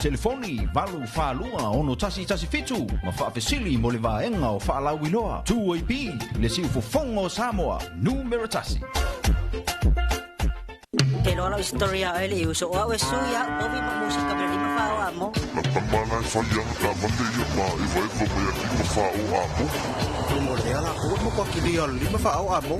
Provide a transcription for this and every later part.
Telefoni 842 6117 ma faafesili mo le vaega o faalauiloa 2AP le siufofoga o Samoa numera tasi. Te loa lau historia o ele uso o au e sui au ovi ma musika me lima fa o amo. Na tamana e whai ana ka mate ia ma e waewa mai a lima wha o amo. Mo le ala ko mo ko kili o lima fa o amo.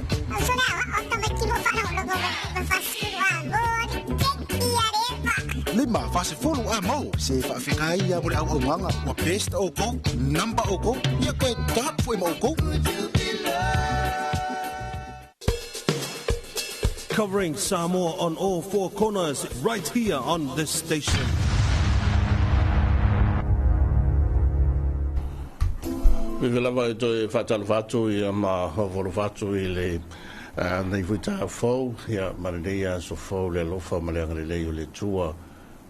Lima fa se fulu amo se fa fika ia mo le au au nganga wa best o ko number o ko ia ke tap foi mo ko. Covering Samoa on all four corners, right here on this station. Vive lava e toe faatalofa atu ia ma faafolofa atu i le nei foi taeao fou, ia ma lenei aso fou le alofa ma le agalelei o le Atua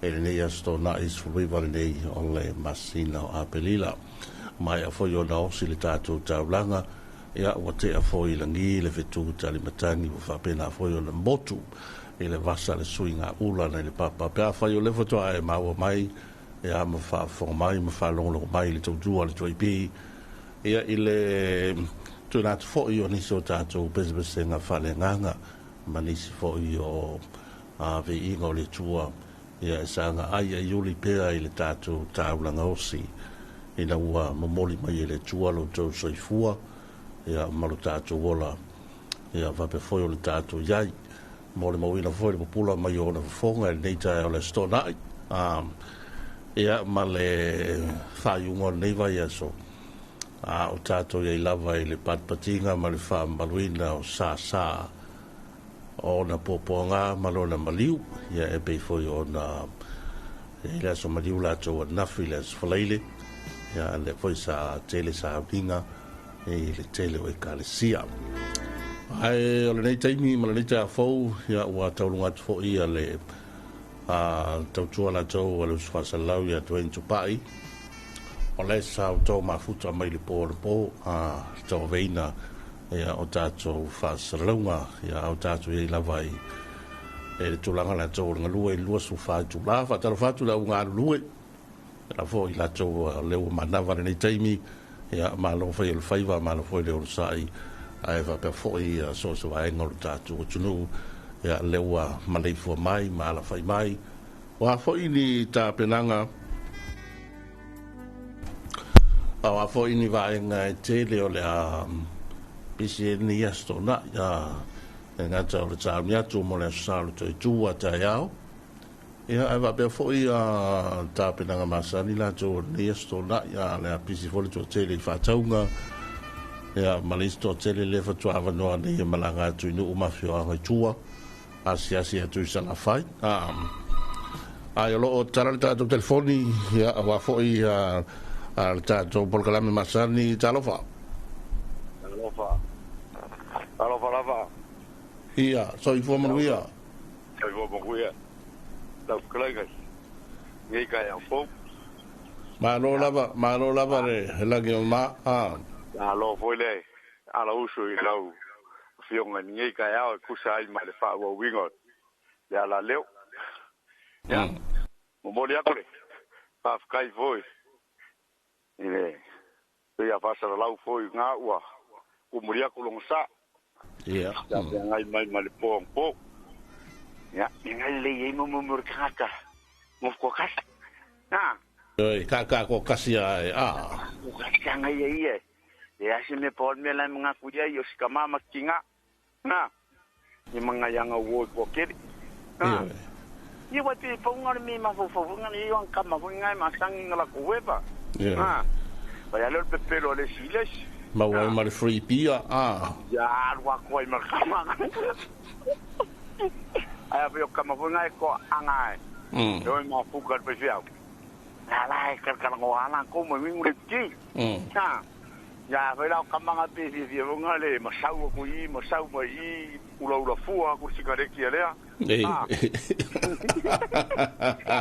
i lenei aso toonai 19 lenei o le masina o Aperila. Maea foi ona osi le tatou taulaga, ia ua tea foi i lagi le fetu talimatagi ua faapena foi ona motu i le vasa le suiga ula nai le papa. Pe afai o lea faatoa e maua mai ia ma faafofoga mai ma faalogologo mai i le tautua a le 2AP, ia i le tuuina atu foi o nisi o tatou pesepesega faaleagaga ma nisi foi o viiga o le Atua, ia e saga ai ai uli pea i le tatou taulaga osi ina ua momoli mai e le Atua lo outou soifua ia ma lo tatou ola ia faapea foi o le tatou iai mo le mauina foi le pupula mai o ona fofoga i lenei taeao o le Aso Toonai ia ma le faaiuga o lenei vaiaso a o tatou iai lava i le patipatiga ma le faamamaluina o sāsā o ona puapuaga ma lona maliu, ia e pei foi ona i le aso maliu latou ananafi i le aso Faraile, ia lea foi sa tele sauniga i le tele o ekalesia. Ae o lenei taimi ma lenei taeao fou, ia ua tauluga atu foi ia le tautua latou a le uso faasalalau ia Dwayne Tupai, o le sa outou mafuta mai le po o le po, tauaveina ia o tatou faasalalauga, ia o tatou iai lava i le tulaga latou o le galue i le 24 itula. Faatalofa atu le au galulue la foi latou o lea ua manava lenei taimi, ia malo fai o le faiva, malo foi le onosai, ae faapea foi so o se vaega o le tatou atunuu, ia lea ua maleifua mai ma alafai mai. O a foi ni tapenaga, o a foi ni vaega e tele o le a pisi e ni aso toonai, e gata o le tauni atu mo le aso sa o le toe taeao, ia ae faapea foi tapenaga masani latou o lenei aso toonai, le a pisi foi le toatele i faatauga, ia ma le isi toatele lea faatoa avanoa nei e malaga atu i nuu ma afioaga i tua, asiasi atu i Salafai. Ai o loo tala le tatou telefoni, ia aua foi le tatou polokalame masani. Talofa. Talofa. Talofa lava. Ia, soifua manuia. Soifua manuia. Lau fetalaiga nei taeao fou. Malo lava, malo lava le lagi o ma. Malo foi le ala uso i lau afioga i lenei taeao e tusa ai ma le faaauauina o le ala leo. Ia, momoli atu le faafetai foi i le pei a faasalalau foi na ua kumuli atu lona sa. Ia. Sa feagai mai ma le po anapo. Ia, e ngai lelei ai mo mo le tagata nofo toatasi. Na. Oi, ka ka ko kasi ai a. Ko kasi anga ia ia. E ase me pa o le mea la e manatu i ai o si tama ma si tina. Na. Ni manga ianga ua i kua kele. Na. Ia wai pe paunga o le me mafaufau foi ngana ia ang kama foi ngai masangi nga lako wepa. Na. Vai ale o le pepelo a le isi i le isi. Maua ai ma le free beer a. Ia alu atu ai ma le kama. Ai a o kama foi ngai ko anga ai. E oi mafuka le paifeau. La la e kalakalagoa la kou ma wingu le ti. Na. Ia fai la o kama nga pe fia fia foi nga le masau aku i masau mai i ula ula fua aku le sikareti a lea. Ei. Ah.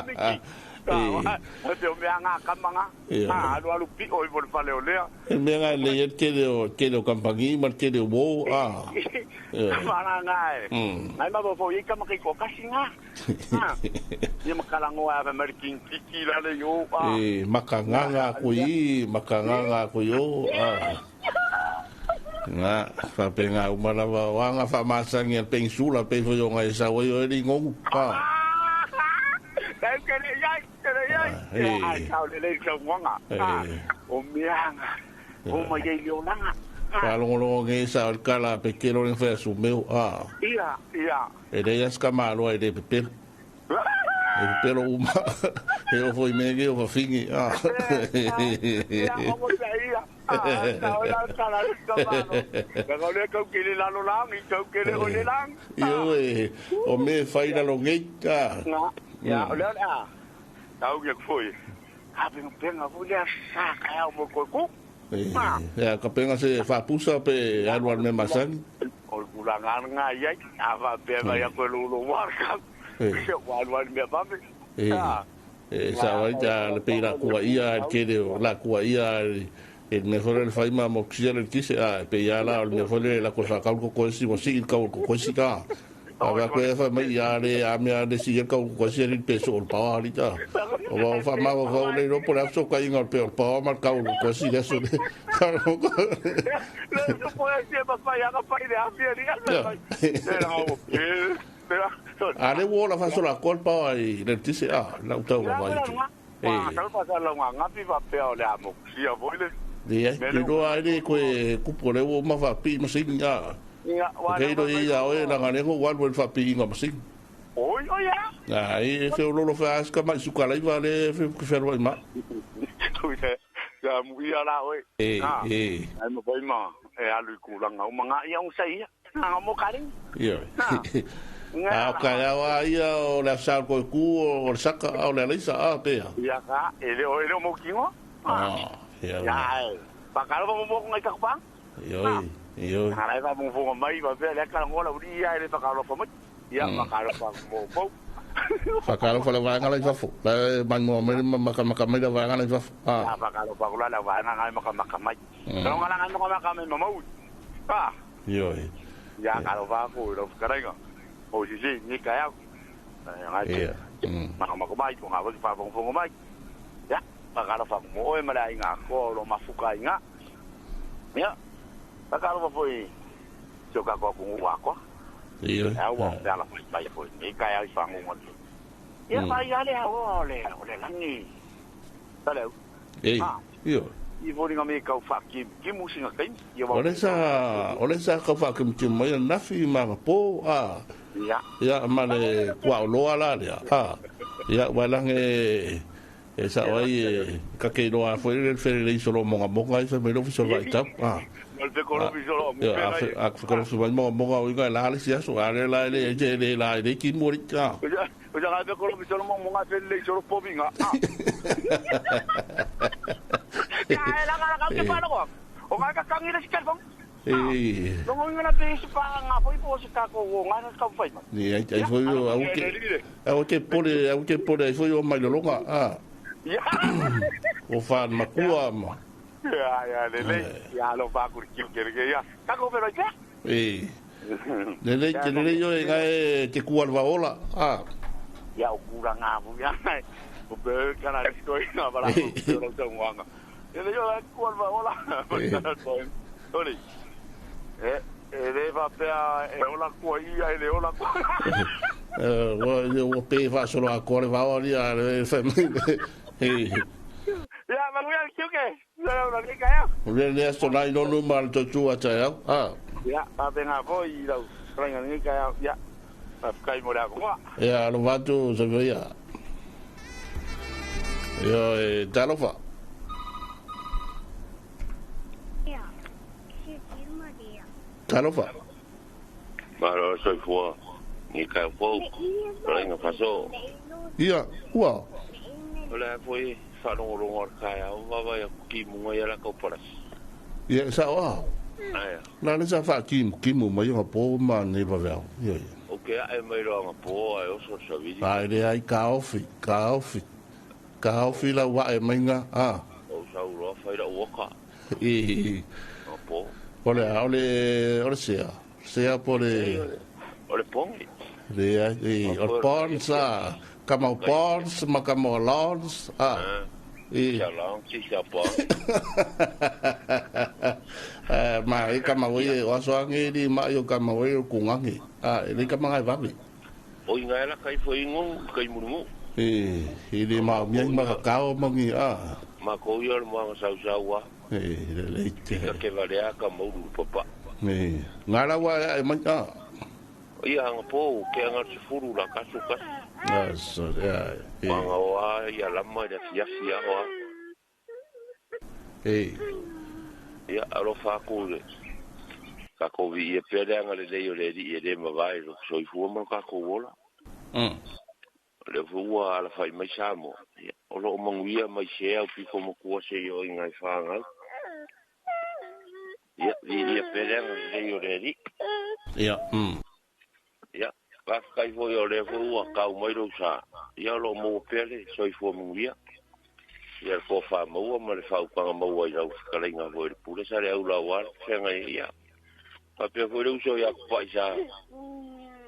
Miki. Te o mea ngā kamanga. Alu alu pi oi mo le fale o lea. E mea ngai le ia tele o kampangi ma tele o wo a. Wala ngā e. Ngai ma fo i kama kai ko kasi ngā. Ia makalango a me king kiki la le yo a. E makanganga ko i, makanganga ko yo a. Ngā, whapenga umalawa wanga whamasangi al pensula pe fo yo ngai sa o e ngongu. Dai kele yai, kele yai. Ai kau le le kau wanga. O mianga. O mai ei leolanga. Palongolongo nge sa o kala pe kelo le fa su meu a. Ia, ia. E le yaska malo e le pepelo. E pepelo uma. E o foi mege o fafingi a. Ia, o mo ia. Ah, o la kala le kamalo. Ka le kau kele lalo lang, kau kele o le lang. Io e o me fai la longe a. Ya, o le a. Tau ke foi. Ka penga penga foi le sa ka o mo ko ku. Ya, ka penga se fa pusa pe alu al me masani. O kula ngā ia, a fa pe vai ko lu lu war ka. Se wa lu me pa me. E sa vai ja le pe la kua ia el kele la kua ia el mejor el faima moxia el kise a pe ia la el mejor la cosa ka ko ko si mo si ka ko ko si ka. A va ko fa mai ia le a me a le si ka ko si el peso o pa ali ta. O va fa ma va le ro por aso ka inga pe o pa ma ka ko si de so. Le so po si pa pa ya ka pa ile a fi ni a. A le wo la fa so la kolpa ai le tise a la uta va vai. Eh. Ka pa sa la nga pi va pe o le a mo si a voi le. Ia, te roa ere koe kupu le o ma whapi masingi a. Kei ro ia oe langa lengo walu el whapi inga masingi. Oi, oi a. Na, e wheo lolo wha aska mai suka laiva le whenua i ma. Ia muia la oe. E, e. Ai ma pai ma, e alu i kūlanga o manga ia ong sai ia. Nga mo karing. Ia. A o kai awa ia o le asau koe ku o le saka o le aleisa a pea. Ia ka, e le o mo kingo. Ah, ia. Ia, pakalo pa mo ngai kakupang. Ioi, ioi. Harai pa mo fonga mai pa pea le kalangola uri ia le pakalo pa mai. Ia pakalo pa mo mo. Pakalo pa le vaanga lai fafo. La mai mo mai maka maka mai la vaanga lai fafo. Ah, pakalo pa la vaanga ngai maka maka mai. Longa la ngai maka maka mai mamau. Ah. Ioi. Ia kalo pa ko lo karenga. O si si ni kaya. Ngai. Ia. Maka maka mai ko ngai pa fonga mai. Ya, pakalo pa mo e mala inga ko lo mafuka inga. Ya. Pakalo pa foi. Joka ko ku wa ko. Ia. Ia wa la pai foi. Ni kaya i fangu mo. Ia vai ale o le o le langi. Tale. Ei. Io. I voli nga me kau fa ki ki musinga kai. Ia wa. Ole sa kau fa ki ki mai nafi ma po a. Ia. Ia ma le kwa loa la le. A. Ia wa lange e sa wai ka ke loa foi le fere le solo monga monga i fe me lo fi solo vai tap. A. El te kolo fi solo mo pe. A kolo fi monga monga o inga la le sia so ale la le le la le ki mori ka. O ja ga kolo fi solo monga fe le solo povinga. Ya la la ka ke pa lo. O ga ka kangi le sikal fong. Eh. Longo inga na pe si pa nga foi po si ka ko nga na ka fai. Ni ai ai foi o au ke. Au ke pole au ke pole ai foi o mai longa a. Ya. O fa makua ma. Ya ya le le ya lo pa ku ki ke ke ya. Ka ko pero ya. Eh. Le le ke le yo ngai te ku alva ola. A. Ya o kura nga bu ya. O pe kana le ko ina para ko lo tau wanga. Le yo ku alva ola. Oli. E le va pea e ola ku ia e le ola ku. O pe fa solo a kore va oli a le fa. Eh. Ya, maluia ki ke. Ya la ke kaya. Le le so lai no no mal to tu a ta ya. Ah. Ya, pa venga foi lau. Renga ni kaya ya. Pa kai mo la ko. Ya, lo va tu se veia. Yo talofa. Ya. Si ti Maria. Talofa. Maro soy fua. Ni kai fo. Renga faso. Ia, ua. Ola foi whanongorongo ar kai au wawa ia ki munga ia la kau paras. Ia, sa oa. Aia. Nā le sa wha ki mu mai nga pō ma ne waweau. Ia, ia. O ke ae mai roa nga pō ai oso sa vili. Ai le ai ka ofi, ka ofi. Ka ofi la wa e mainga a. O sau loa fai la'u oka. I. O po. O le a o le o le sea. Sea po le. O le pongi. Le ai o le pons a. Kama o pons ma kama o lons a. I. Sia long si sia po. Ma i kama o i o aso ange li ma i o kama o i o kungange. A e le kama ngai vavi. O inga ela kai fo ingo kai murungu. E i le ma mia i makakao mangi a. Ma ko ia le moanga sau sau a. E le le te. Ka ke valea ka mauru papa. E ngā rawa e mai a. Ia hanga po ke anga se furu la kasu kasu. A so ia. Manga o a ia lama ia fiafi a oa. E. Ia alofa aku le. Ka ko vi e pele anga le lei o le ri e le mawai lo soifua ma ka ko ola. Le fua ala fai mai Samoa. Ia o lo manguia mai se au piko makua se i o i ngai whāngau. Ia vi e pele anga le lei o le ri. Ia. Ia whawhikai foi o le fua kau mai rau sa. Ia o lo maua pele soifua manguia. Ia le ko wha maua ma le whaupanga maua i rau whakaleinga foi le pule sa le au lau ala whenga ia. Papea foi le uso ia kupai sa.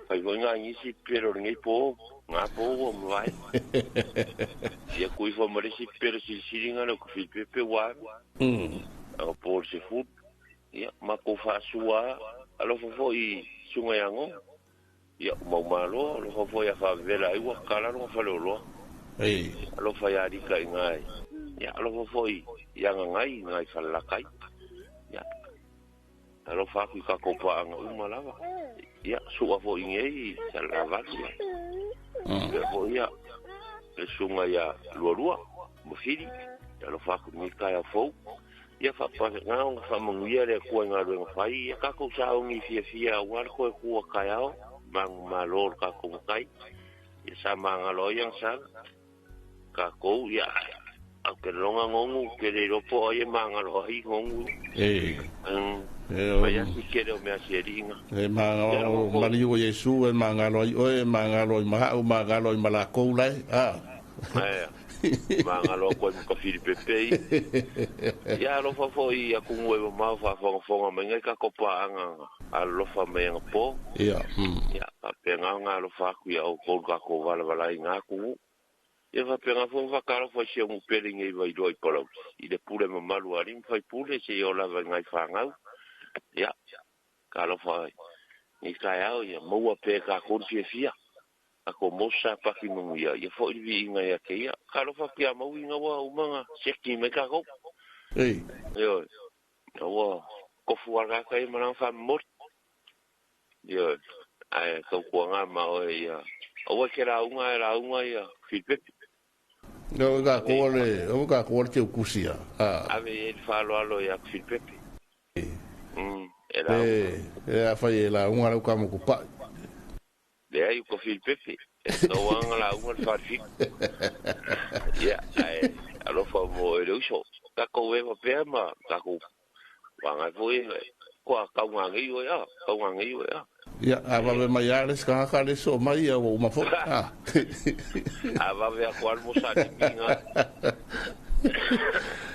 Fai foi ngā ngisi pero le ngei po. Ngā po ua mwai. Ia kui fo maresi pero silsilinga le kufipepe wā. Anga po le se fut. Ia mako whaasua. Alofa foi sunga yango. Ia umau malo. Alofa foi a whavela iwa kalalo nga whale oloa. Alofa ia rika i ngai. Ia alofa foi ia ngai ngai whalalakai. Ia. Alofa aku i ka kopa anga uma lava. Ia, sua fo ingei, sa lavali. Ia fo ia, le sunga ia lua lua, mawhiri. Alofa aku ni kai a fou. Ia whapa ngā nga whamanguia le kua ngā ruenga whai. Ia kako sa ongi fia fia wale koe kua kai ao. Mangu malo kako makai. Ia sa manga loyang sa. Kako ia. Au ke longa ngongu, ke le ropo ai manga lohi ngongu. Mai asi kere o mea sieringa. E manga o Mario Yesu e manga loi oe, manga loi mahau, manga loi malakou lai. Manga loa koe muka Filipepe. Ia alofa foi a kungu e mamau whawhangafonga mai ngai ka kopa anga alofa mai anga po. Ia. Ia, papenga ngā alofa aku ia o koru ka ko walavalai ngā kungu. Ia whapenga fo whakaro fai se o mupere ngei wairoa i palau. I le pule mamalu a rim whai pule se i o lava ngai whangau. Ia, ka alofa ni kai au ia maua pe ka koru fia fia. Ako mosa paki mungu ia. Ia fo ilwi inga ia ke ia. Ka alofa pia mau inga wa umanga seki me ka kou. Ei. Io, ua kofu waka kai manang wha mori. Io, ai kau kua ngā ma oe ia. Aua ke raunga e raunga ia Filipepe. O ka kore, o ka kore te ukusia. Ave e whalo alo ia Filipepe. E raunga. E a whai e la unga rau ka moku pai. Le ai uka Filipepe. E no anga la unga le wharifik. Ia, ai, alofa mo e le uso. Ka kou e wapea ma, ka kou whangai foi, kua kau ngā ngei oe a, kau ngā ngei oe a. Ia, a wawe mai a les, ka haka les o mai a o uma fo. A wawe a koan mo sa timinga.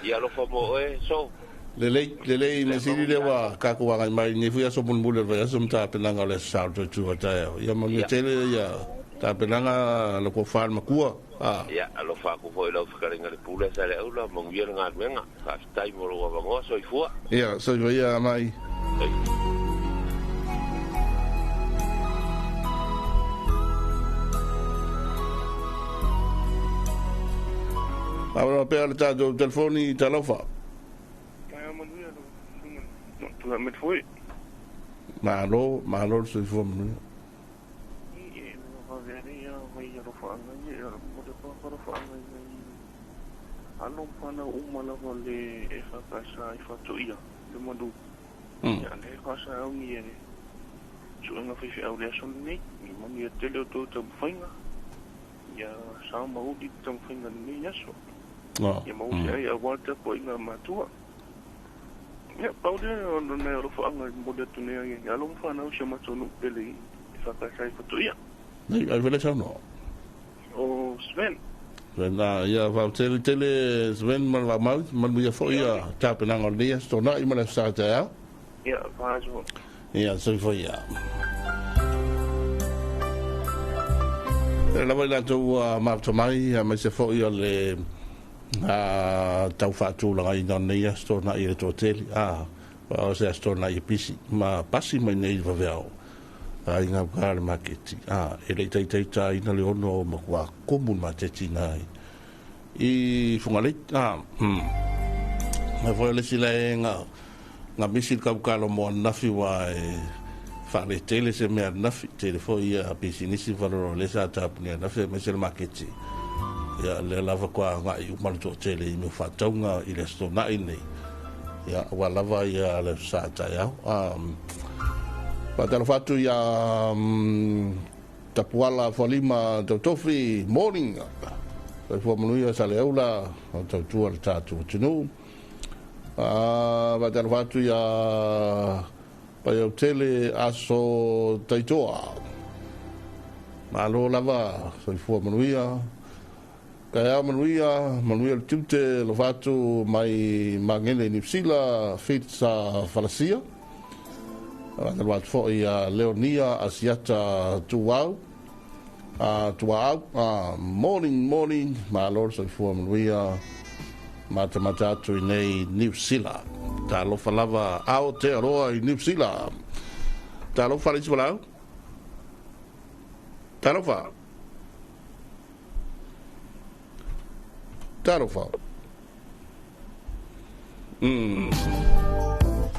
Ia alofa mo oe, so. Lelei, me siri le wa ka ko wanga mai ni fuia so mun mule vai so mta penanga le sa to tu ta ia mo ni tele ia ta penanga lo ko fal makua. Ia alofa ko foi lo fakaringa le pule sa le aula mo ngia nga menga ka tai mo lo wa ngo so ifua. Ia so ia mai. Awa pe ala ta telefoni talofa. Malo, malo se fo mnu. Alo pana umala le e whakasa i whatoia le mandu. Ia le whakasa au ni ere. Suenga whiwhi au le aso nei, i manu ia tele o tō tamuwhainga. Ia sa mauli tamuwhainga nei aso. Ia mauli ai a wāta po inga matua. Ia, paule o nei alofa anga i mole atu nei ai. Alo mwhanau sia matonu pele i whakasa i whatoia. Nei, ai vele sau no? O Sven. Sven, ia fautele tele Sven ma le vaamau manuia fo'i ia tapenaga o lenei aso tona'i ma le aso sa taeao. Ia, faaso. Ia, soifua ia. E lava i latou ua mafuta mai, aemaise foi o le tau faatulagaina o lenei aso tona'i e le toatele. O se aso tona'i e pisi ma pasi mai nei i le vaveao i gauta le maketi. E le i taitai taina le 6 o matua komu le maketi na i Fugalei. Mai foi o le isi laega nga misi le kaukalo mo ananafi ua e faaletele se mea ananafi. Tele foi ia pisinisi ma faleoloa lea sa tapuni ananafi aemaise le maketi. Ia lea lava kwa agai uma le toatele i mea faatauga i le aso tona'i nei. Ia ua lava ia le aso sa taeao. Faatalofa atu ia Tapuala Fualima Tautofi, morning. Soifua manuia Saleaula, o tautua le tatou atunuu. Faatalofa atu ia Paiautele Aso Taitoa. Malo lava, soifua manuia. Taeao manuia, manuia le tiute, alofa atu mai Magele i Niu Sila, Fitz Falasia. Faatalofa atu foi ia Leonia Asiata Tuau, Tuaau, morning, morning, malo le soifua manuia, matamata atu i nei Niu Sila. Talofa lava Aotearoa i Niu Sila. Talofa le isi walau. Talofa. Talofa.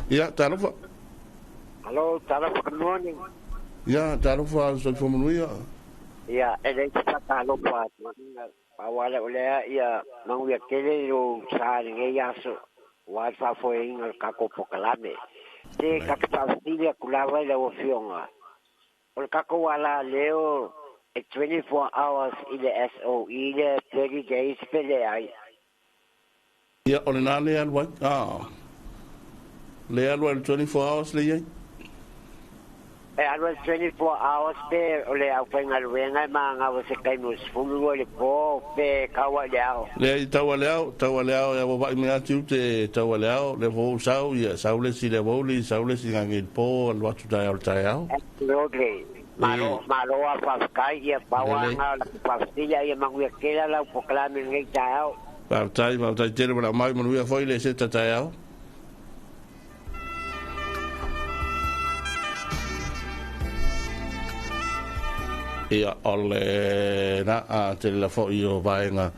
Ia, talofa. Hello, talofa, good morning. Ia, talofa, soifua manuia. Ia, e le te whakalofa atu. Pawale o lea ia manuia tele lo sa lenei aso. Wa whaafoeinga o le kako pokalame. Te kaka whaafili aku lava i lau afioga. O le kako ala leo e 24 hours i le SOE le 30 days pe le ai. Ia, o le nā le alu ai. Le alu ai le 24 hours le iai. E alu ai 24 hours pe o le au whaingaluenga e maa ngawa se kaimi o 12 le po pe kaua i le ao. Le ai taua le ao, taua le ao, ia wawai me ati ute taua le ao, le fo sau, ia sau le si le wauli, sau le si ngangi po, alu atu tai ao le tai ao. Absolutely. Malo, malo a whawhakai, ia pawa ngā la whawhila, ia manguia kela lau pokalame ngei tai ao. Whawhai, whawhai tere wala mai manuia foi le se tai ao. Ia o le na a te la foi o vaenga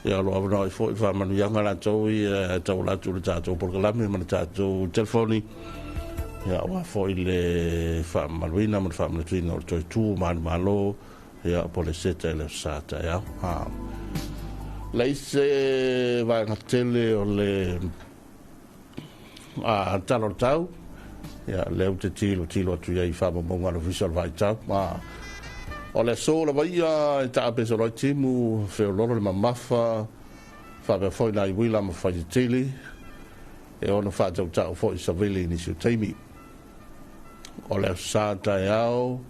ia lo avanoa i foi faamanuiaga latou ia taula atu le tatou polokalame ma le tatou telefoni ia ua foi le faamamaluina ma le faamanatuina o le toe tu manumalo ia po le seta i le aso sa taeao. Leai se vaega tele o le tala o le tau ia lea ou te tilotilo atu i ai i faamaumauga a le Ofisa o le Vaitau. O le aso lava ia e taapesolo ai timu, feololo le mamafa, faapea foi nai uila ma faitetele, e ono faatautau foi savili i nisi o taimi. O le aso sa taeao,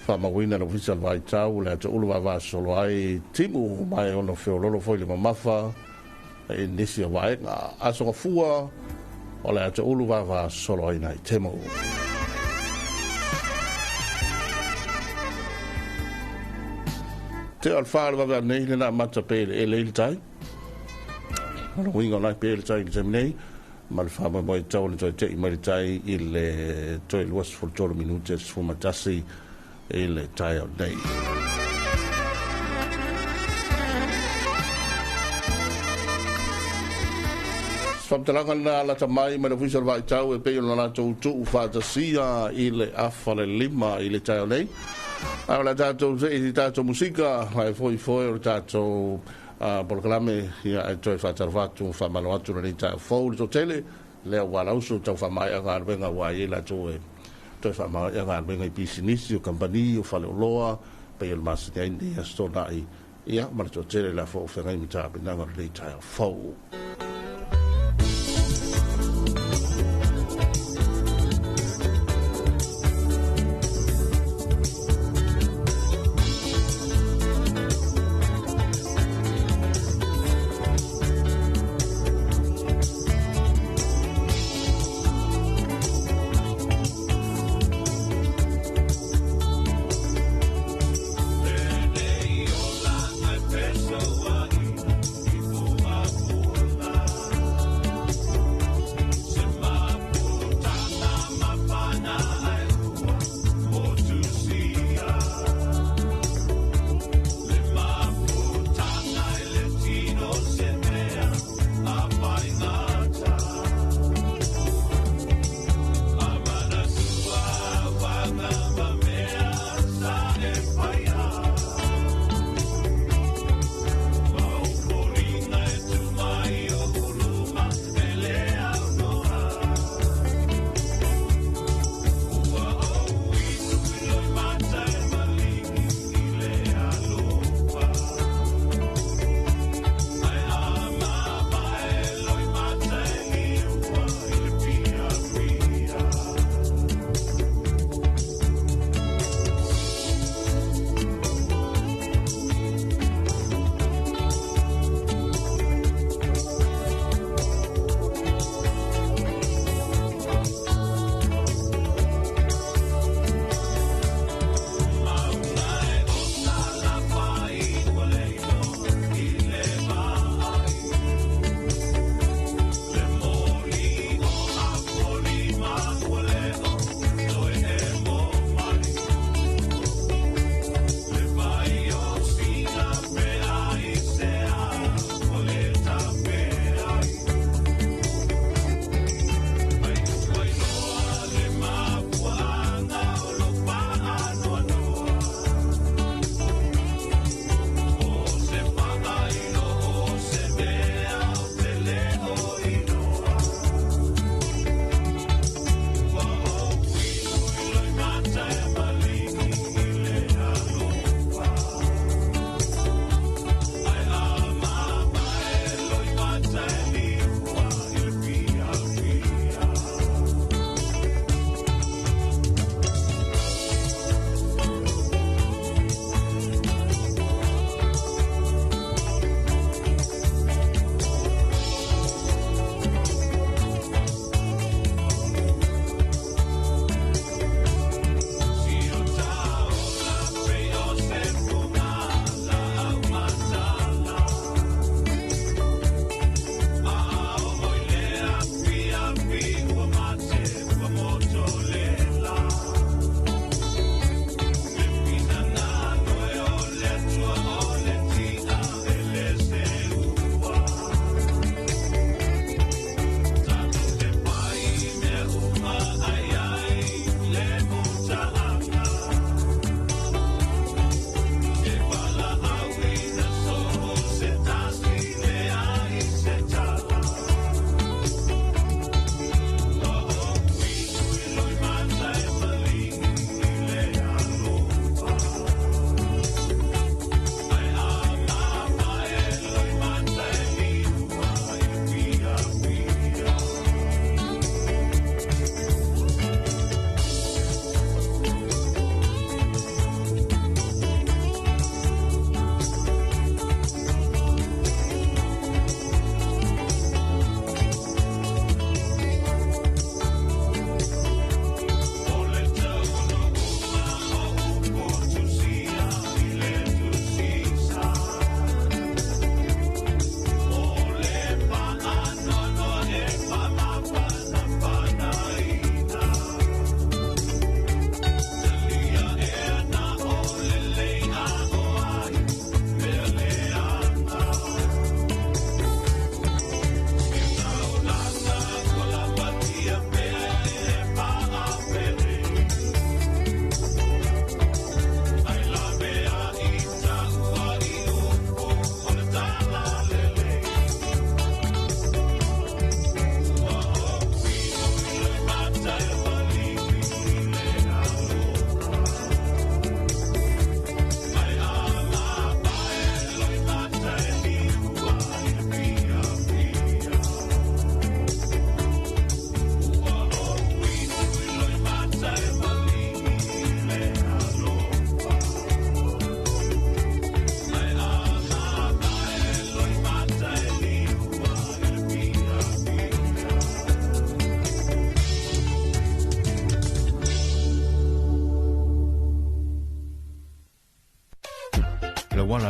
faamauina le Ofisa o le Vaitau, le atoulu vavasolo ai timu ma e ono feololo foi le mamafa i nisi o vaega. Aso gafua, o le atoulu vavasolo ai nai timu. Te o le wha le wawe nei le nā mata pe le ele i le tai. O le winga o nai pe le tai i le taimi nei. Ma le wha mai mai tau le toi tei mai le tai i le toi 23 minute 11 i le tai o nei. Whamtalanga nā lata mai mai le ofisa o le vaitau e pei o na latou tuu whaatasia i le afa le 5 i le tai o nei. A o le tatou se i tatou musika, ai foi foi o le tatou polokalame, ia e toe faatalofa atu, faamalo atu lenei taeao fou le toatele, lea ua alauso tau faamaea galuega ua ai latou e toe faamaea galuega i pisinisi, o kampani, o faleoloa, pei o le masini ai nei aso tona'i, ia ma le toatele la fo o feagai ma tapenaga o lenei taeao fou.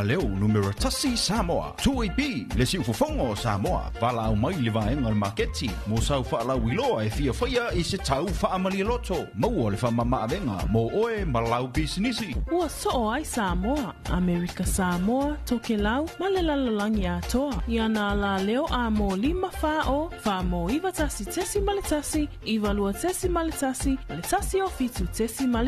Alaleo numera tasi Samoa. 2AP le siufofoga o Samoa. Valaau mai le vaega o le maketi mo sau faalauiloa e fia faia i se tau faamalialoto. Maua le faamamaavega mo oe ma lau pisinisi. Ua soo ai Samoa, Amerika Samoa, Tokelau ma le lalolagi atoa i ana alaleo a mo 5 4 4 91.1 92.1 ma le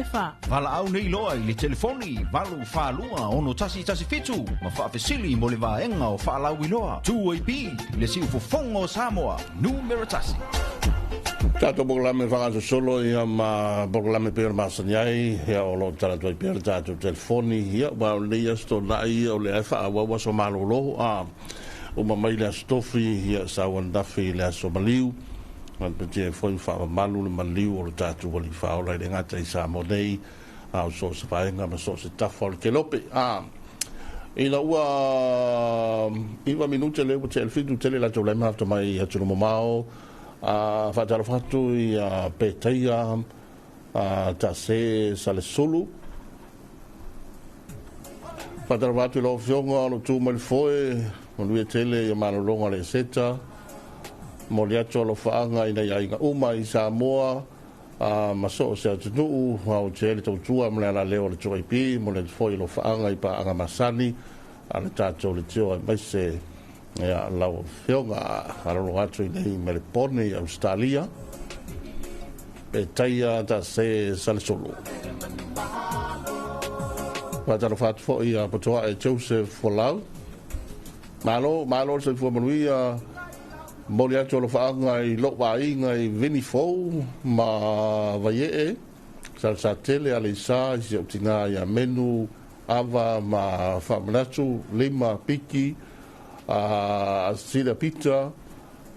107.4. Valaau nei loa i le telefoni 842 6117 ma faafesili mo le vaega o faalauiloa. 2AP le siufofoga o Samoa, numera tasi. Tatou polokalame faagasosolo ia ma polokalame pei ona masani ai ia o loo tala atu ai pea le tatou telefoni ia ua o lenei aso Toonai ia o lea e faaauau aso malolo a uma mai le aso Tofi ia sau ananafi le aso maliu patia foi faamamalu le maliu o le tatou Alii Faaola i le gata i Samoa nei a o so o se vaega ma so o se tafa o le kelope a ina ua 9 minute lea ua tea le 7 tele latou lai ma mai atunuu mamao a faatalofa atu ia Petaia a Tase Salesulu. Faatalofa atu i lau Afioga o lo tu mai le foe, manuia tele ia malologa le seta. Moli atu alofaaga ina ia aiga uma i Samoa a ma so o se atunuu au te le tautua ma le alaleo o le 2AP mo le foi alofaaga i paaga masani a le tatou le tio ai mai se ia lau Afioga alolo atu i nei Melbourne i Australia. Petaia Tase Salesulu. Faatalofa atu foi ia Potoae Joseph Folau. Malo, malo le soifua manuia. Moli atu alofaaga i lou aiga i Vini Fou ma Vaiee, Salesatele, Aleisa, i si ou tina ia Menu, Ava ma Faamanatu, Lima, Piki, a Sila Peter,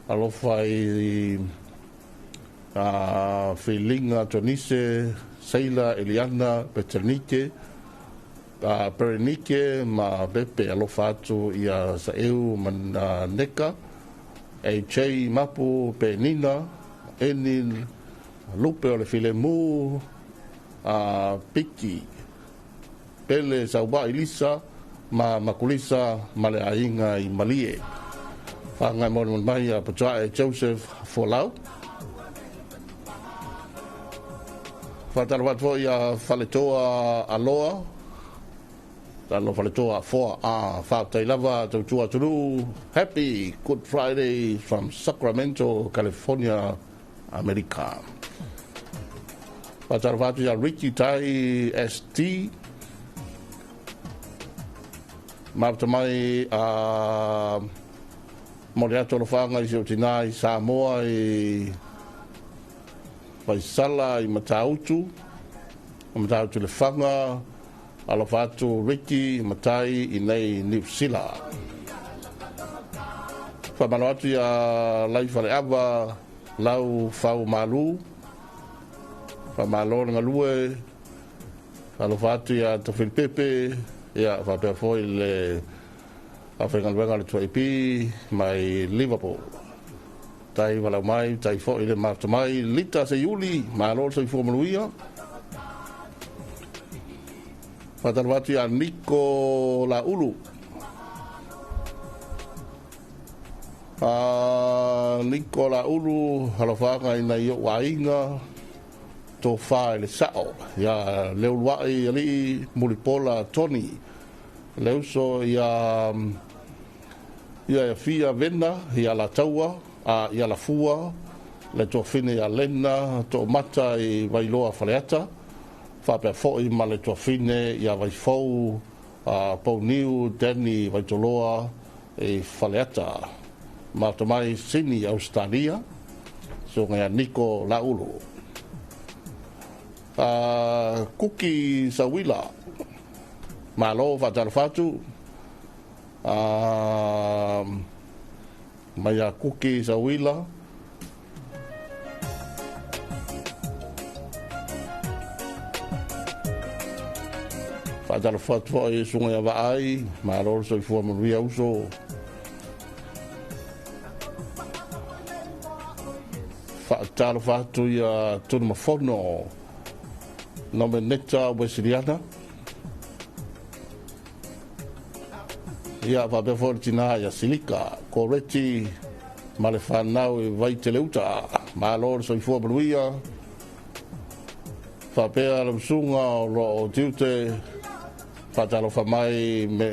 alofa i a Felinga Tonise, Seila Eliana, Peternike, a Berenike ma Pepe, alofa atu ia Saeu ma Neka, AJ Mapu, Penina, Enil, Lupe o le Filemu, a Piki, Pele Sauva Elisa, ma Makulisa ma le aiga i Malie. Whangai mo mai a Patuae Joseph Folau. Whātalo atu foi a Faletoa Aloa. Talo Faletoa Foa a Whātai lava tautua atunuu. Happy Good Friday from Sacramento, California, America. Whātalo atu ia Ricky Tai ST. Mauta mai a mo le atu alofaga i si ou tinā i Samoa i Faisala i Matautu o Matautu le Faga alofa atu Ricky Matai i nei Niu Sila. Faamalo atu ia Laifaleava lau Fau Malu faamalo le galue alofa atu ia Tofilipepe ia faapea foi le aufaigaluega le 2AP mai Liverpool. Tai walau mai, tai foi le mafta mai, Lita se Iuli, malo le soifua manuia. Faatalofa atu ia Niko Laulu. Niko Laulu, alofaga ina i ou aiga, tofa i le sao, ia Leuluai Alii Mulipola Tony, le uso ia ia Fia Vena, ia Lataua, a ia Lafua, le tuafine ia Lena, Toomata i Vailoa Faleata, faapea foi ma le tuafine ia Vaifou, a Pauniu Danny Vaitoloa i Faleata. Mata mai Sydney, Australia, susuga ia Niko Laulu. Kuki Sawila, malo faatalofa atu, mai ia Kuki Sawila. Faatalofa atu foi i susuga ia Vaai, malo le soifua manuia uso. Faatalofa atu ia Tunumafono, Nomeneta Wesiliana. Ia faapea foi le tina ia Silika Koreti ma le fanau i Vaiteleuta. Malo le soifua manuia. Faapea le usuga o loo tiute faatalofa mai me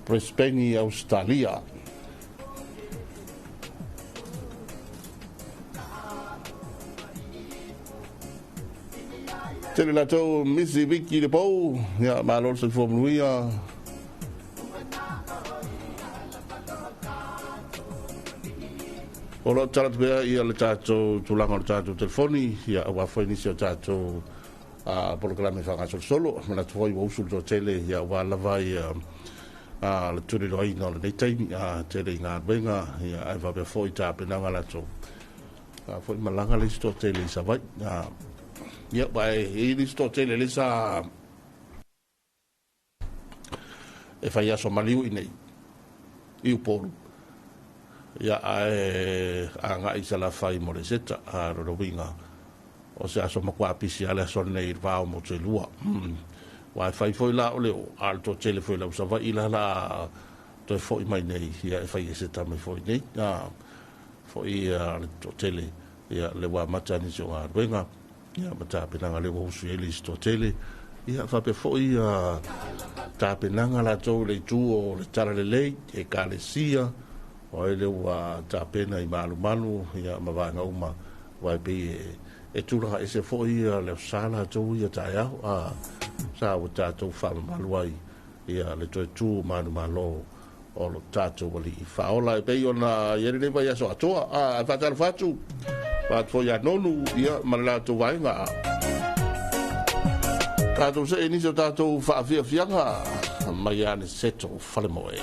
Brisbane, Australia. Tele latou Missy Vicky le Pou, ia malo le soifua manuia. O lo tala pea ia le tatou tulaga o le tatou telefoni, ia aua foi nisi o tatou polokalame faasolosolo. Manatu foi ua usu le toatele, ia aua lava ia le tuliloaina o lenei taimi, tele i galuega, ia ae faapea foi tapenaga latou. Foi malaga le isi toatele i Savaii. Ia, vai e i isi toatele le sa e fai aso maliu i nei i Upolu. Ia, ae agai i Salafai mo le seta, lona uiga o se aso matua pisi a le aso nei i le va o motu e lua. Ua e fai foi la o le o, a le toatele foi lau Savaii la toe foi mai nei, ia e fai e seta mai foi nei. Foi le toatele, ia le ua amata nisi o galuega, ia ma tapenaga le ua usu i ai le isi toatele. Ia faapea foi tapenaga latou i le itu o le Talalelei, Ekalesia, o ai le ua tapena i malumalu, ia ma vaega uma, ua e pei e tulaga ese foi le sa latou ia taeao, sa ua tatou faamamalu ai, ia le toe tu manumalo o lo tatou alii faaola e pei ona i ai lenei vaiaso atoa. Ae faatalofa atu faatu foi ia Nonu, ia ma le latou vaega. Tatou see nisi o tatou faafiafiaga mai ia Aniceto Falemoe.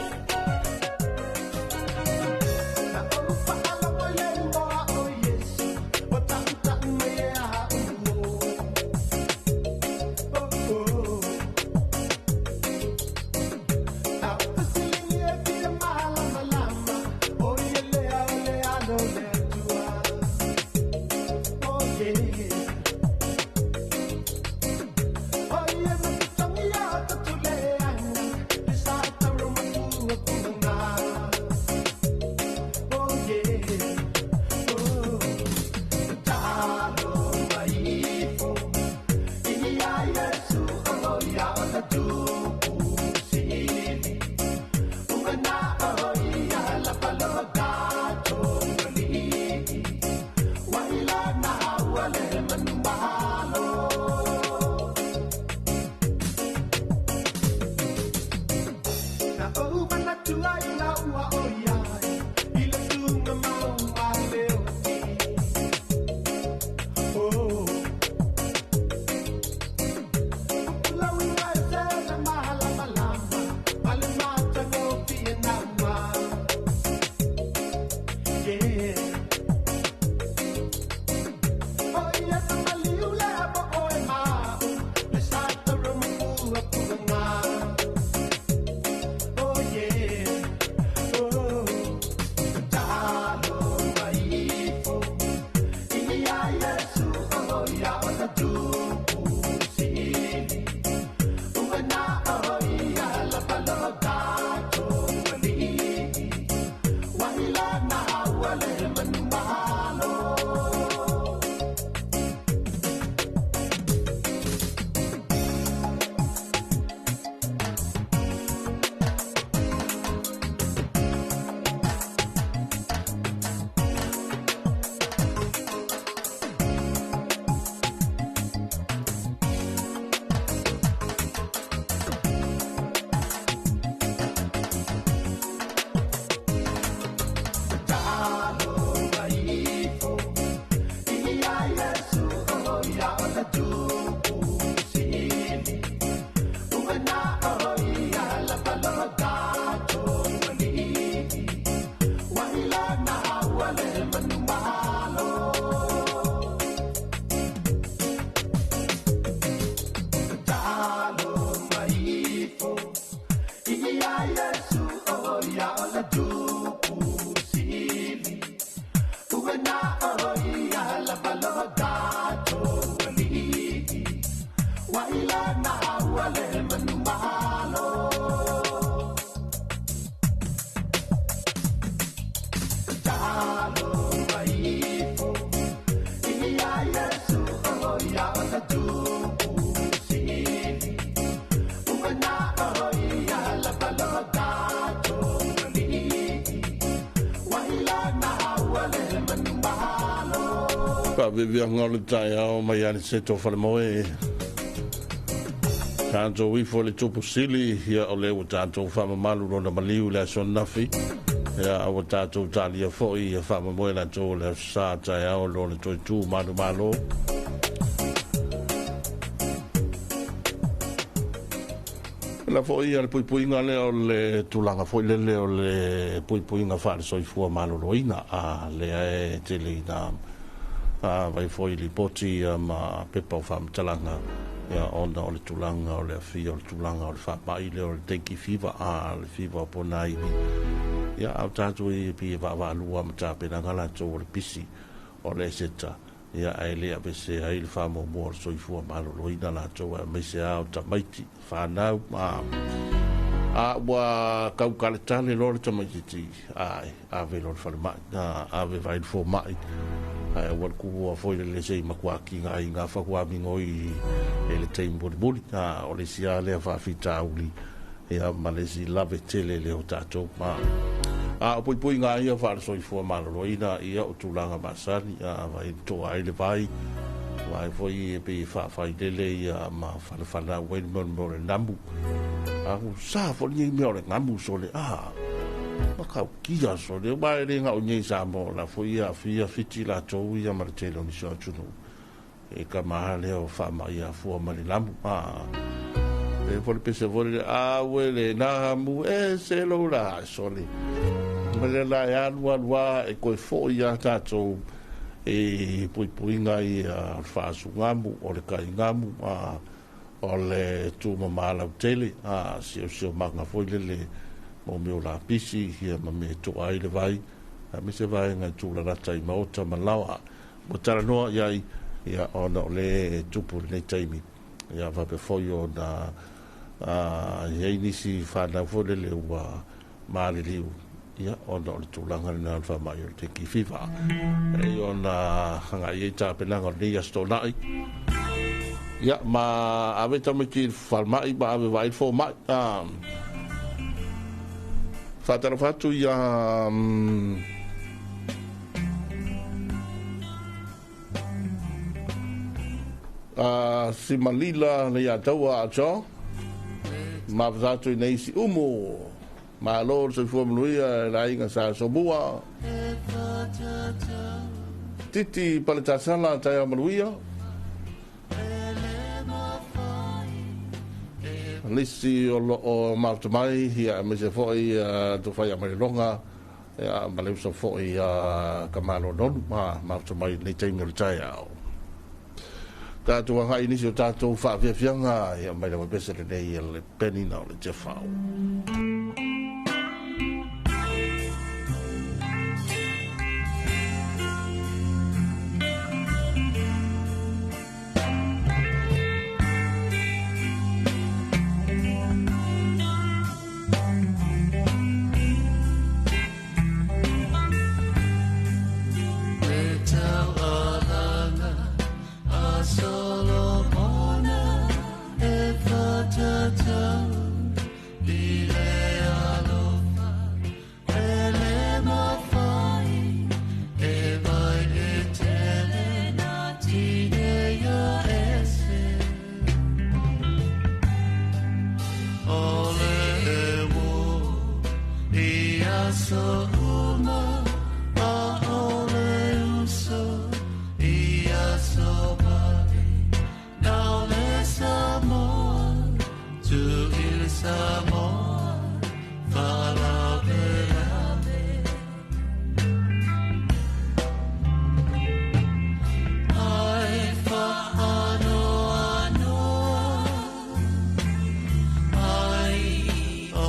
Faaveaveaga o le taeao mai Aniceto Falemoe. Tatou ifo i le tupu sili, ia o lea ua tatou faamamalu lona maliu i le aso ananafi. Ia ua tatou talia foi ia faamoemoe latou o le aso sa taeao lona toe tu manumalo. La foi ia le puipuiga lea o le tulaga foi lele o le puipuiga faale-soifua maloloina a lea e tele ina vai foi lipoti ia ma pepa o faamatalaga ia ona o le tulaga o le afia o le tulaga o le faamai lea o le dengue fever a le fiva po na ivi ia a o tatou e pei e vaavaalua ma tapenaga latou o le pisi o le eseta ia ae le aveesea ai le faamuamua o le soifua maloloina latou aemaise lava o tamaiti fanau ma a ua taukaletale loa le tamaitiiti ai ave loa le falemai ave vai le fomai ae ua le tuua foi le lese i matuakiga ai ngā whakuamigoi e le taimi mulimuli o le isi lava lea faafitauli ia ma le isi lave tele le o tatou ma a o puipuiga ia faale-soifua maloloina ia o tulaga masani a vai toa ai le vai vai foi e pei e faafailele ia ma falefanau ai le mea o le mea o le namu a ku sa foi lenei mea o le namu sole a matautia sole aua e le gao i nei Samoa o la foi e aafia Fiti latou ia ma le tele o nisi o atunuu e kama lea o faamai afua ma le namu a e foi le pese foi le a ue le namu e se lou la sole ma le la e alu alu a e koe foi ia tatou e puipuiga ia o le faasugamu o le kaigamu a o le tumama lautele a siosiomaga foi lele mo mea o lapisi ia ma mea e toa ai le vai aemaise vaega e tulalata i maota ma laoa ua talanoa i ai ia ona o le tupu i lenei taimi ia faapea foi ona i ai nisi fanau foi lele ua maliliu ia ona o le tulaga lena o le faamai o le dengue fever e ona agai ai tapenaga o lenei aso Toonai ia ma ave tamaiti i le falemai ma ave vaai le fomai faatalofa atu ia Simalila le ia taua a Jo ma fasa atu i nei si umu malo le soifua manuia e le aiga sa somua Titi Paletasala taeao manuia nisi o loo mafuta mai ia aemaise foi tufai a mailoga ia ma le uso foi ka malo nonu ma mafuta mai nei taimi o le taeao tatou agai nisi o tatou faafiafiaga ia mai lava pese lenei le penina o le tefao. Ai o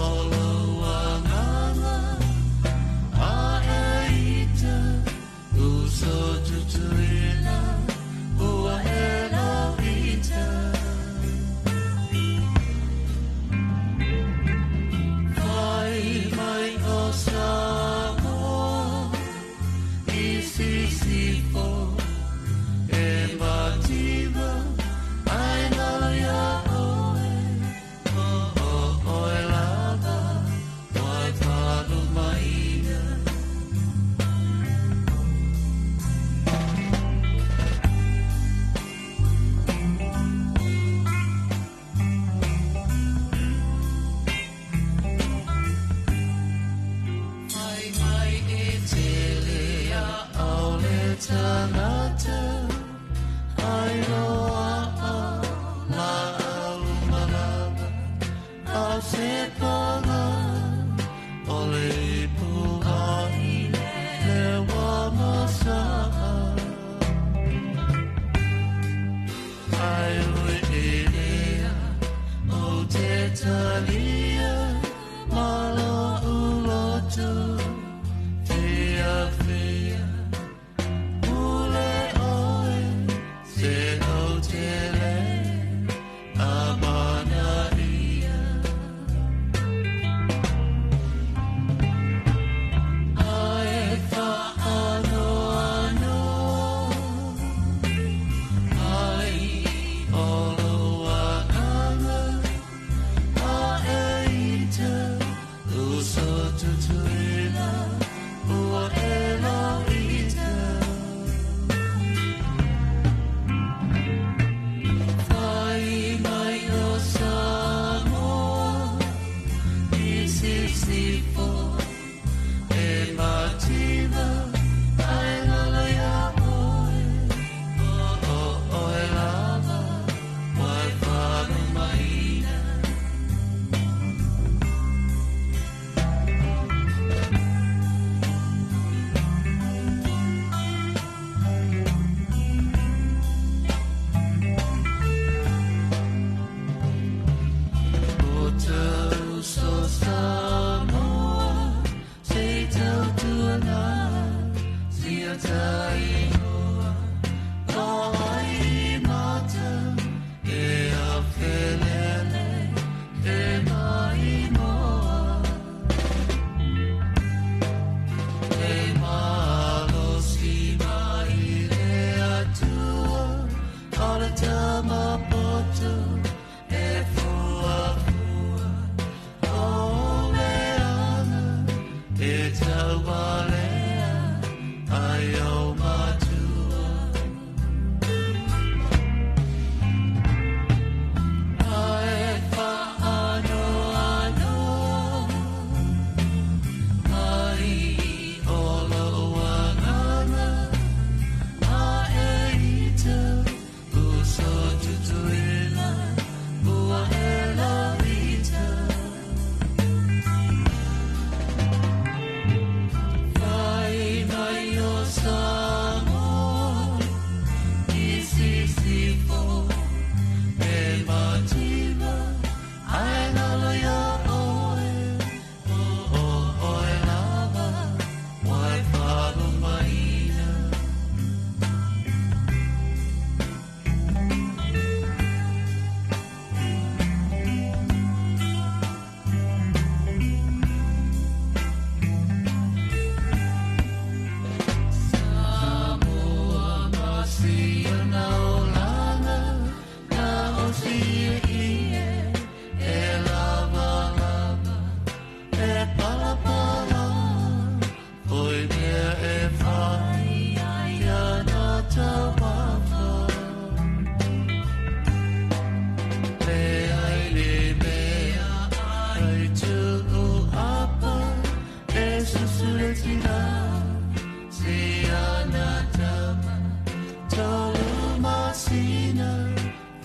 tagata ai loa la au malama a se paga o le ipu ai le wa masa ai ui ilea o te talia malo ulotu fia fia ule oe se o te le amana ia ae whaano anō ai o loa anga a e ita uso tutuila ua e lo ita Fai mai o Samoa i sisifo e mativa ai lalo ia oe o o oe lava wai whanumaina. O tau so Samoa se tautuana sia taingoa o ai mata e a felele e maimoa e malosi mai le atua o le tamapoto e fua fua o le ana e taualea ai o matua ae whaano anō ai o loa ngana a e ita uso tutuila ua e lo ita Fai mai o Samoa i sisifo e mativa ai lalo ia oe o o oe lava wai whanumaina. Samoa masia naolanga na osia ie e lava lava e pala pala oi mea e whai ia na taumafa le ai le mea ai tuu apa e susule tina si ana tama tolu masina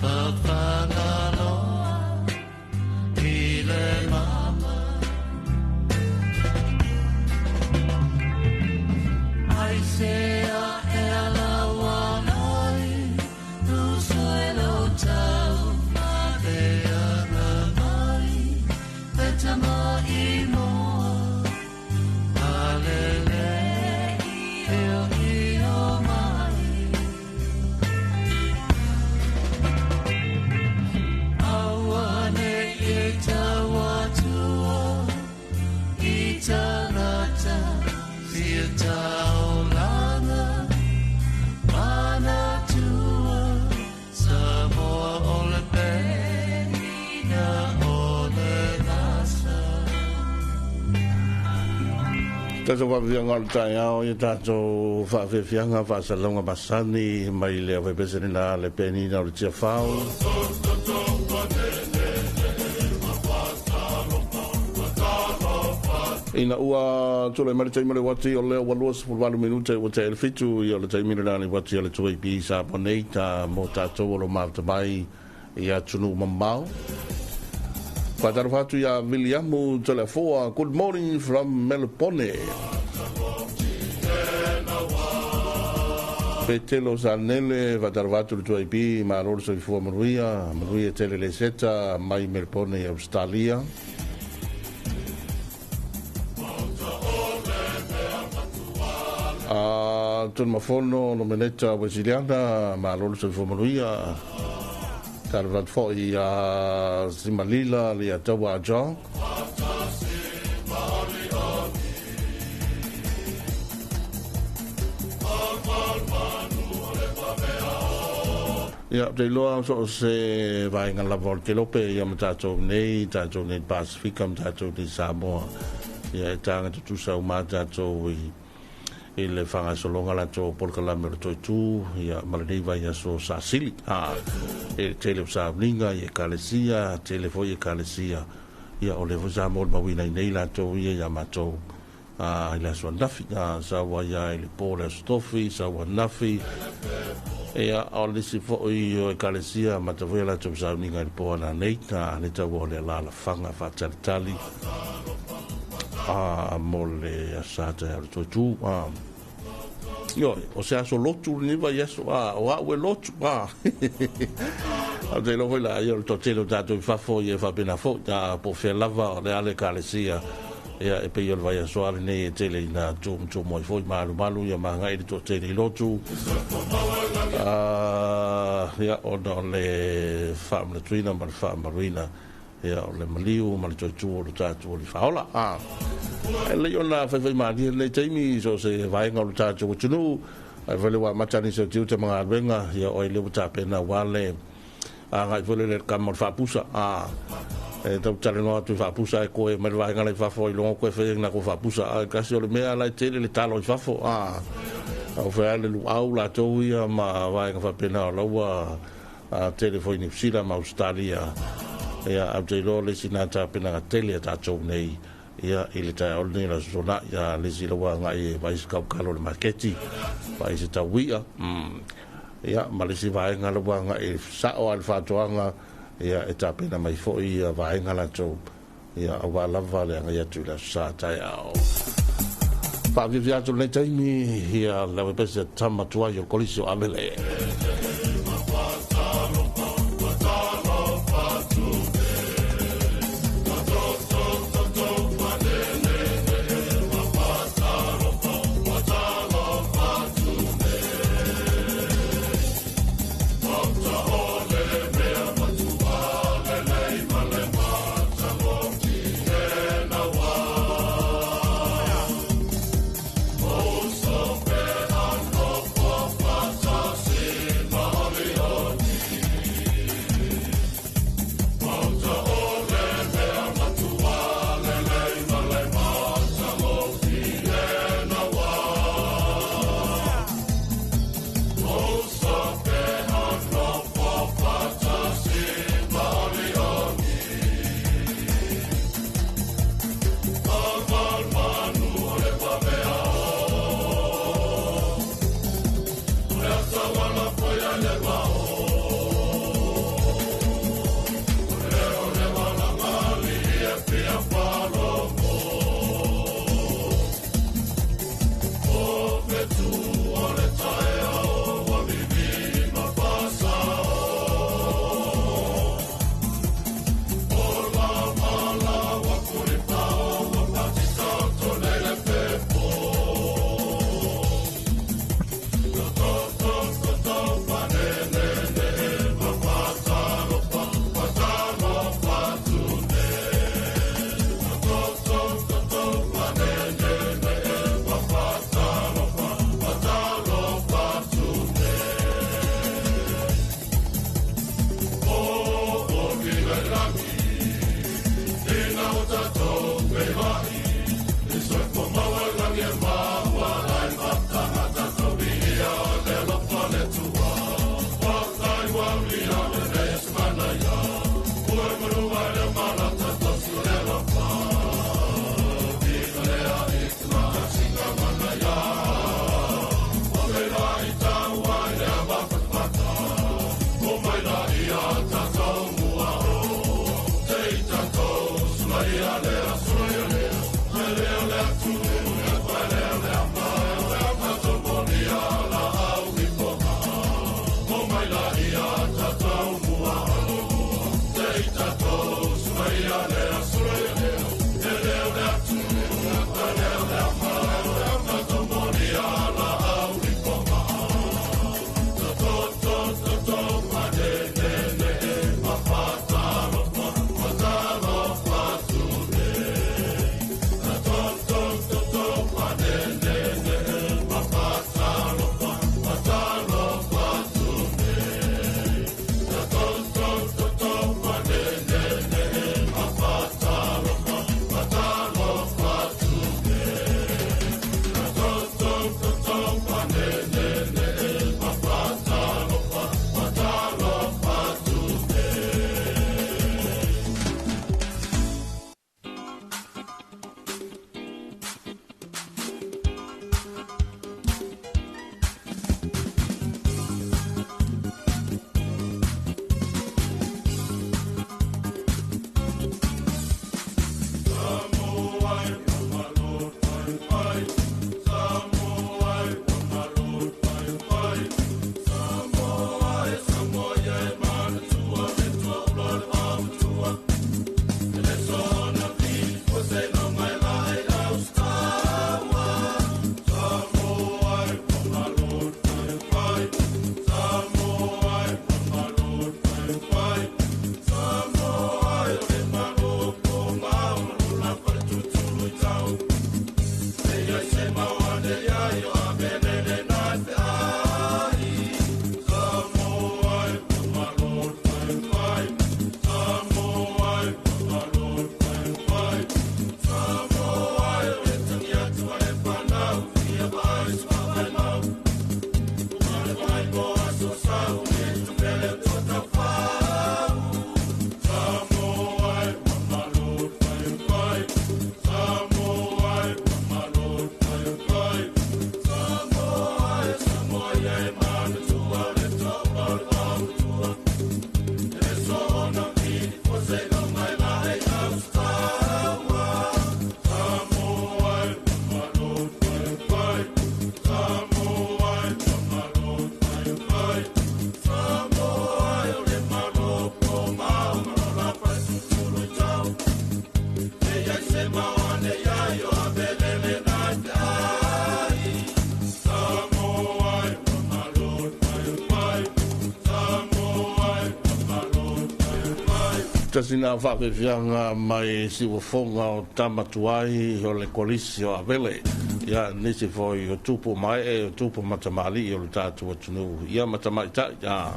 whawhangaloa i le mama ai se a e ala walai uso e lo tau le anga mai le tama i moa alele i o i o mai aua ne i tau atua i tangata sia taulanga manatua Samoa o le penina o le lasa. Tatou faafiaga o le taeao ia tatou faafeafiaga faasalauga masani mai le aufaipese lena le penina o le tiafau. Ina ua tulai mai le taimi o le uati o lea ua 28 minute ua tea i le 7, ia o le taimi lena le uati a le 2AP i Samoa nei ta mo tatou o lo o mafuta mai i atunuu mamao. Faatalofa atu ia Viliamu Toleafoa, good morning from Melbourne. Petelo Sanele, faatalofa atu le 2AP, malo le soifua manuia, manuia tele le seta mai Melbourne i Australia. A Tunumafono Nomeneta Wesiliana, malo le soifua manuia. Talofa atu foi ia Simalila le Ataua John. Ia, te iloa so o se vaega lava o le kelope ia ma tatou nei, tatou nei Pasifika ma tatou nei Samoa. Ia e taga tutusa uma tatou i i le faagasologa latou polokalame o le Toitū ia ma lenei vaiaso sa sili a e le tele o sauniga i ekalesia, tele foi ekalesia ia o lea foi sa molimauina i nei latou ia ia matou a i le aso ananafi a sau ai a i le po le aso tofi sau ananafi ia o le isi foi o ekalesia mata foi latou sauniga i le po ananei a le taua o le alalafaga faatalitali a mo le asa taeao o le Toitū. A ioe, o se aso lotu lenei vaiaso, a o au e lotu, a au te iloa foi la ia o le toatele o tatou i fafo ia e faapena foi, a po o fea lava o le a le ekalesia ia e pei o le vaiaso a lenei e tele ina tumutumu ai foi malumalu ia ma agai le toatele i lotu a ia ona o le faamanatuina ma le faamamaluina Ia, o le maliu ma le toitū o lo tatou Alii Faaola. A e lelei ona faifaimalie lenei taimi i so o se vaega o lo tatou atunuu, ae fai le ua amata nisi o tiute ma galuega, ia o ai lea ua tapena aua le agai foi lele i le kama o le faapusa. A e tau talanoa atu i faapusa ae koe mai le vaega la i fafo ailoga koe faia ina ko faapusa. A kasi o le mea la e tele le talo i fafo. A au fai le luau latou ia ma vaega faapena o la ua a tele foi Niu Sila ma Ausetalia, ia ae ou te iloa o le isi lena tapenaga tele a tatou nei ia i le taeao lenei o le Aso Toonai, ia le isi la ua agai e vaai se kaukalo i le maketi, vaai se taui'a, ia ma le isi vaega la ua agai e sao lava i le faatoaga, ia e tapena mai foi ia vaega latou ia aua lava le agai atu i le Aso Sa taeao. Faafiafia atu lenei taimi ia le awepese tama tuai o le Kolisi o Avele. Tasi na faafiafiaga mai siuafoga o tamatuai o le kolisi o Avele. Ia nisi foi o tupu mae o tupu matamali'i o le tatou atunuu ia ma tamaita'i a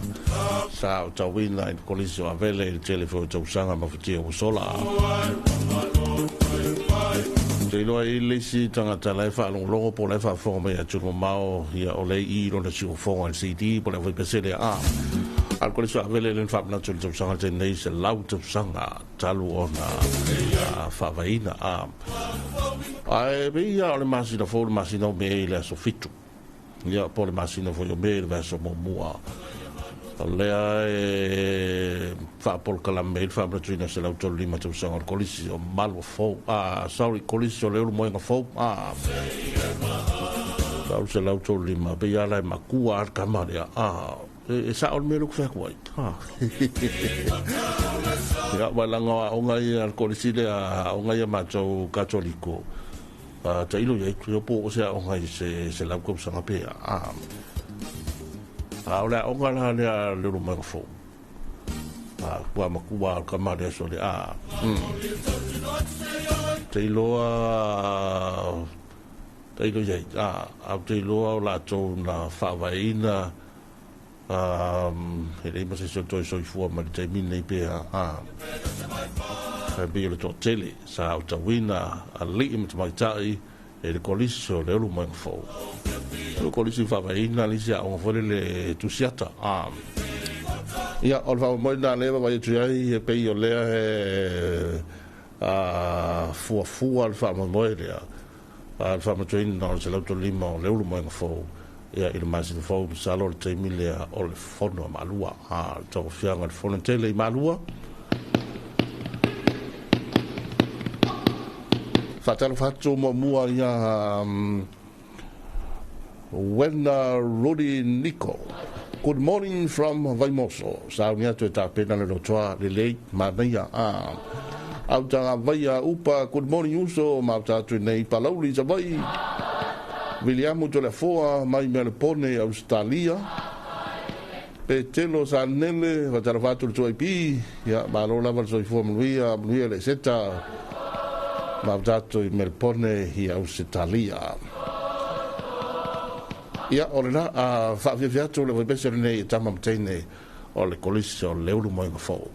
sa o tauina i le kolisi o Avele i le tele foi o tausaga ma fatia ua sola. Te iloa i le isi tagata la e faalogologo po o la e faafofoga mai atunuu mamao ia o le i lona siuafoga i le CD po o le aufaipese a. A le kolisi o Avele le faamanatu i le tausaga tenei se lau tausaga talu ona faavaina a. Ae pei ia o le masina fou le masina o Me i le aso 7. Ia po o le masina foi o Me i le vaiaso muamua. O lea e faapolokalame ai le faamanatuina o 135 tausaga o le kolisi o Malua Fou. Sorry, kolisi o Leulumoega Fou. Tau 135, pei ala e makua a le kama lea. E sao le mea lea ou te fai atu ai. Ia, wai langa o aoga ia le kolisi lea, aoga ia matou katoliko. Tailo iai, tuia po o se aoga i se lau tausaga pea. A o le aoga la lea Leulumoega Fou. Kua makua o le kama lea so le a. Te iloa tailo iai, au te iloa o latou na faavaeina e leai ma se isi o toe soifua mai le taimi lenei pea ae pei o le toatele sa aotauina alii ma tamaitai e le kolisi o Leulumoega Fou. O le kolisi faavaeina le isi aoga foi lele tusiata. Ia, o le faamoemoe lena lea e vaavaai atu ai e pei o lea e fuafua le faamoemoe lea le faamatuaina o le 135 o Leulumoega Fou ia i le masina fou masalo le taimi lea o le fono a Malua. Le tauaofiaga o le fono tele i Malua. Faatalofa atu muamua ia Wena Rudy Nico. Good morning from Vaimoso. Sauni atu e tapena le lotoa lelei manaia. Au taga vaia upa, good morning uso, ma au tātou nei Palauli Savai. Williamu Toleafoa mai Melbourne, Australia. Petelo Sanele, faatalofa atu le 2AP. Ia, malo lava le soifua manuia, manuia le seta. Ma au tātou i Melbourne i Australia. Ia, o lena, faafiafia atu le vaipese lenei e tama ma teine o le kolisi o Leulumoega Fou.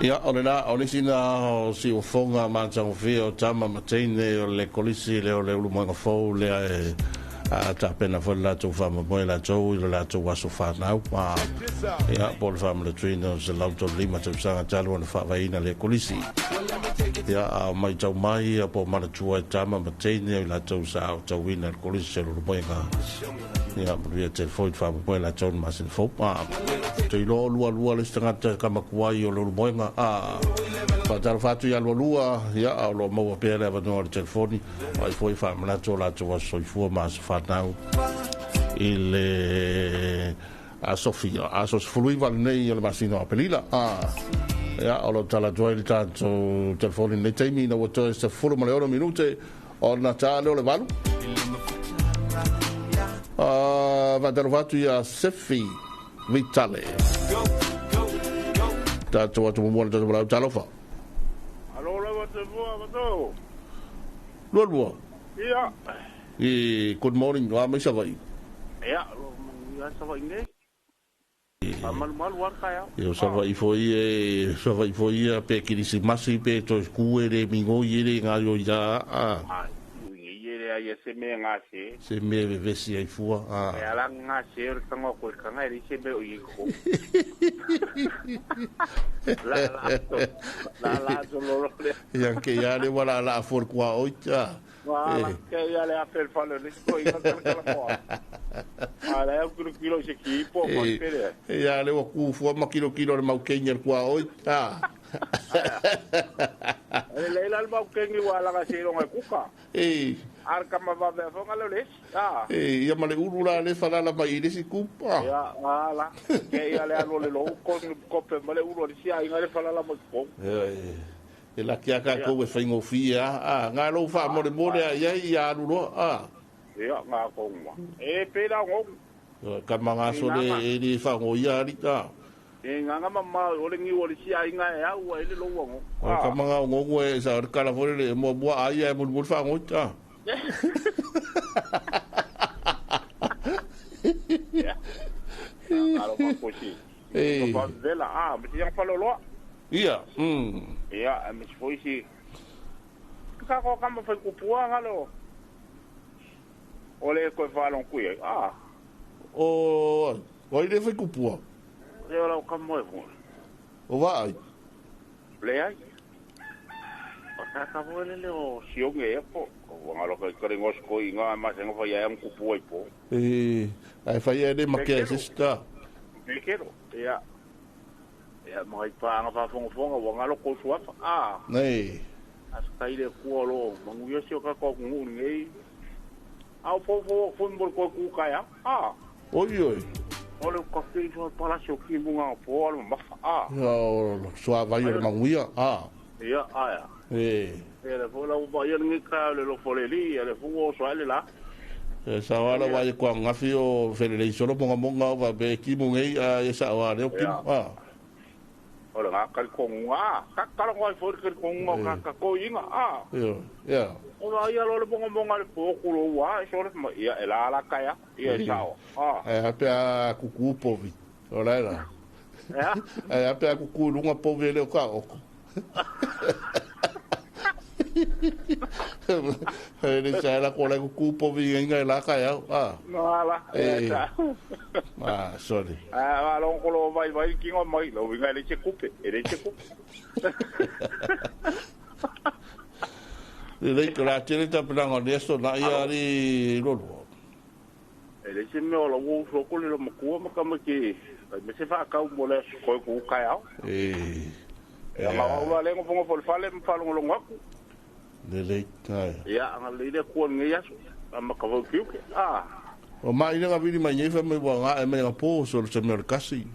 Ia, o le la, o le isi na o siufofoga matagofie o tama ma teine o le kolisi lea o le Ulumoega Fou lea e tapena foi le latou faamoemoe latou i le latou aso fanau. Ia, po o le faamanatuina o 135 tausaga talu ona faavaeina le kolisi. Ia, a o matau mai ia po o manatua e tama ma teine o i latou sa aotauina le kolisi o le Ulumoega. Ia, manuia tele foi le faamoemoe latou i le masina fou. Te iloa o Lualua le isi tagata kamakuai o le Ulumoega. Faatalofa atu ia Lualua, ia, a o lo o maua pea le avanoa o le telefoni, ai foi faamanatu o latou aso soifua ma aso fanau i le aso fia, aso 19 lenei o le masina o Aperila. Ia, o lo o tala atu ai le tatou telefoni i lenei taimi ina ua toe 16 minute ona ta lea o le 8. Faatalofa atu ia Sefi Vitale. Tatou atu muamua le tatou valaau talofa. Alo lava te mua matou. Lualua. Ia. I good morning, o a mai Savaii. Ia, lo manuia Savaii nei. Faamalumalu lava le taeao. Ia o Savaii foi e, Savaii foi ia pe kerisimasi pe toe ku e le migoi e le gaoioi a a. Ai, ui e leai se mea gase. Se mea e vevesi ai fua a. E ala gase o le tago atu e taga e leai se mea o i ai i totonu. La la la la ato lolo lea. Ia ke ia le ua laalaa fua le kuaoi a. Ala, ke ia le afe le fale o le isi toeaina talatala moa. A la e au kilokilo i se ki po o fale pe leai. Ia le ua ku fua ma kilokilo le maukeni a le kuaoi a. E lelei la le maukeni ua alaga seiloga e kuka. E. A le tama vave a fonga lea o le esi. A. E, ia ma le ulu la le falala mai i le isi ku. A. Ia, ala. Ke ia le alu o le lou konu kope ma le ulu a le isi aiga le falala mai totonu. E, e laki a kākou e faigofie a. A, ngā lou faamolemole a iai ia alu loa. A. Ia, ngā konga. E, pēlā o ngou. Ka mangaso le e le whaangoia ari. A. E nganga mamao i ole niu o le isi aiga e au ai le lou ango. O ka manga o ngongo e sa o le kala fole le mua mua a ia e mulimuli whaangoi. A. Ia. Alo ma kosi. E. Ka vela a, me si ang faloloa. Ia. Ia, me si foi si. Ka ko ka ma fai kupua ngalo. O le koe whalong kui ai. A. O, o i le fai kupua. Le o lau ka moe mo. O vaai. Le ai. O ka ka mo le le o sionge e po. O ngalo ka kare ngos ko i ngā masenga whai ai ang kupua i po. E, ai whai ai le makea sista. Me kero. Ia. Ia, mai pānga whawhongafonga, wa ngalo ko suafa. A. Nei. A sakai le kua lo, manguia si o ka kua kungu nei. Au fo fo fo mo ko ku kai a. A. Oi oi. O le ka ke so pala so ki munga po alo mafa. A. Ia, o sua vai o le manguia. A. Ia, aia. E. E le fo la uba ia ngi ka le lo fo le li, le fo o so le la. E sa wala wa i kua ngafi o fele le isolo monga monga o wa be ki munga i a e sa wa leo ki. A. O le ngā kari kongunga, ka kala ngā i fori kari kongunga ka ka ko inga, a. Ia, ia. O la ia lo le monga monga le pōku lo ua, e sore ma ia e la la kaya, ia e sao. A. E hape a kuku povi, o la la. Ea? E hape a kuku lunga povi e leo ka oko. E le sa la ko le kuku povi inga e la kaya, a. No ala, e sa. Ah, sorry. A lo ko lo vai vai ki ngo mai, lo winga le che kupe, e le che kupe. Le lei la tele ta pelanga nesto na ia ari lolo. E le se me o lo wo so ko le lo makua ma ka ma ki, me se fa ka mo le ko ku ka ya. E. E ma o la le ngo fongo fo fale ma fa lo lo ngaku. Le lei ta. Ia nga le le ko ngi ya so, ma ka vo ki ke. Ah. O mai nga vili mai nei fa me wa nga e me nga po so se me kasi.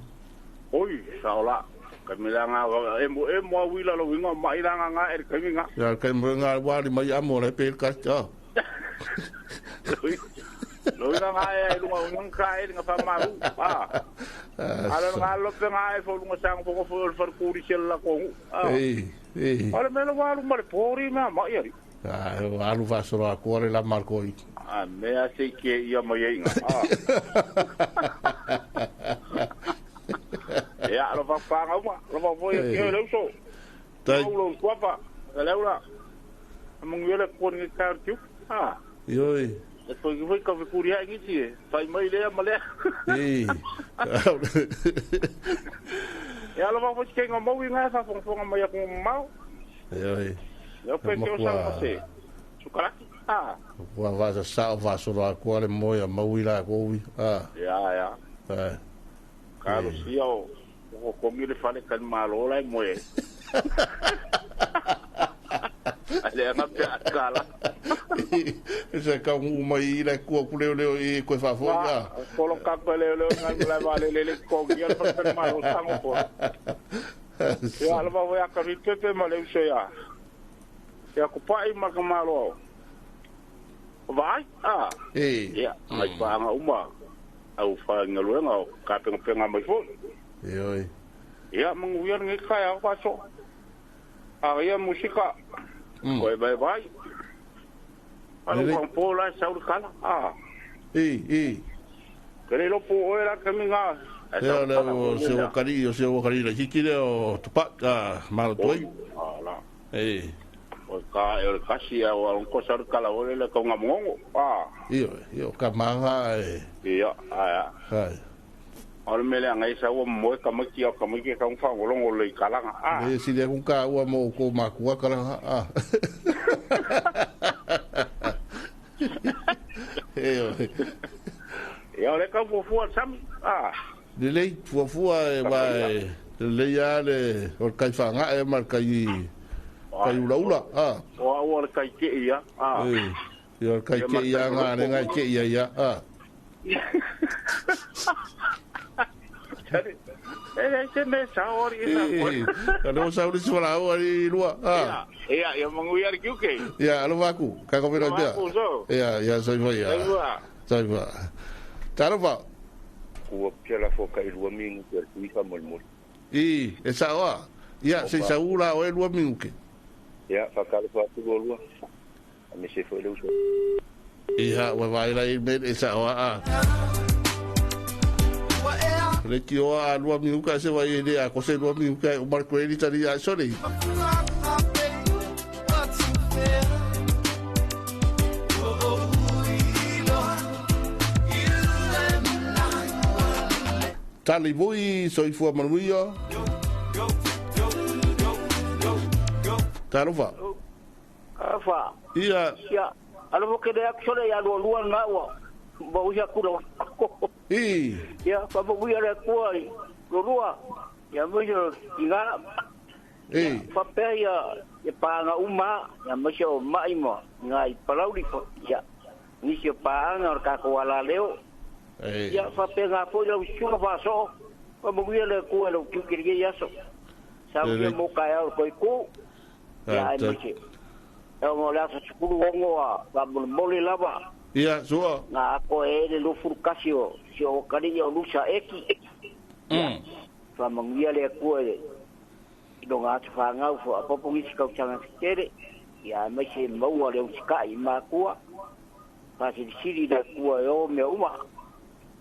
Oi, sa ola. Ka me la nga e mo e mo wila lo winga mai la nga nga e ka winga. Ya ka mo nga wa li mai amo le pe ka ta. Lo winga nga e lunga winga ka e nga fa maru. Ah. Ala nga lo pe nga e fo lunga sang fo fo fo ku ri sel la ko. Ah. E e. Ala me lo wa lu ma le pori ma ma ia. Ah, alu fa solo a cuore la marco i. Ah, me a sei ke ia mai inga. Ah. Ia, alo Lava panga uma, lava foi e le uso. Tai. Ulo kuapa, le ula. Mungu ko ni ka tiu. Ah. Ioi. E toi ki foi ka fikuri ai ngiti e. Fai mai lea ma lea. Ei. Ia lava foi ke ngā mau i ngā whafongafonga mai aku mau. Ioi. Ia pe te o sa se. Sukaraki. Ah. Ua vasa sao vasolo a kua le moe a maui la kovi. Ah. Ia ia. Ai. Ka lo sia o o kongi le fale kan malo la moe. Ale anga pe akala. Se ka ngu mai le kua ku leo leo i koe fafo ia. Kolo ka ko leo leo ngai la vale le le kongi al fale kan malo sango po. Ia lava voi a ka pepe ma le uso ia. Ia ko pai ma ka malo. Vai? Ah. Ei. Ia, mai paanga uma. Au whaingaluenga o ka penga mai foi. Ioi. Ia, mangu ia ngai kai au paso. A ia musika. Koe bai bai. Anu kang po la sauri kala. Ah. Ei, ei. Kere lopo oe la kami ngā. Ia le o se o kari, o se o kari la hiki le o tupa, ah, malo toi. Ah, la. Ei. O ka e o kasi a o ko sauri kala o le ka ngā mongo. Ah. Io, io ka manga e. Ia, ah. Hai. O le mele ngai sa o moe ka maki o ka maki ka unfa ngolongo le kalanga. Ah. E si le ku ka ua mo ko makua kalanga. Ah. E. Ia o le ka fuafua sami. Ah. Le lei fuafua e vai le lei a le o kai whanga e ma kai kai ula ula. Ah. O au o le kai ke ia. Ah. E. Ia kai ke ia ngā le ngai ke ia ia. Ah. E se me saori i sa koe. Ka leo saori si wala au ari lua. Ah. Ia, ia mangu ia kiuke. Ia, alo vaku. Ka kope no pia. Ia, ia, soifua ia. Soifua. Talofa. Kua pia la foka i lua mingu ke tuifa molimoli. I, e saoa. Ia, se saula o e lua mingu ke. Ia, whakalofa atu lua lua. A me se foi le uso. Ia, wa vai la i me e saoa a. Le ki oa a lua mingu se vai e le a kose lua mingu ka o marko e tari a sore. Tali voi, soifua manuia. Talofa. Afa. Ia. Ia. Alo ke le aksore ia lua lua na ua. Ba uia kula. I. Ia, pa bo uia le kua lua. Ia mo jo inga. E. Pa pe ia e paanga uma, ia mo jo mai mo ngai palauli fo. Ia. Ni se paanga o ka ko ala leo. Ia fa pe ngā pō lau suma whaso. Pa mo uia le kua lau kiukiri ia so. Sa uia mo kai au koi ku. Ia ai mo se. E o le asa sukuru ongo a ka mole lava. Ia, sua. Ngā ako e le lofuru kasi o si o kari o lusa eki. Fa manguia le kua e i lo ngā atu whangau fo apopo ngisi kau changa tere. Ia mai se maua le usikai i mākua. Fa sirisiri le kua e o mea uma.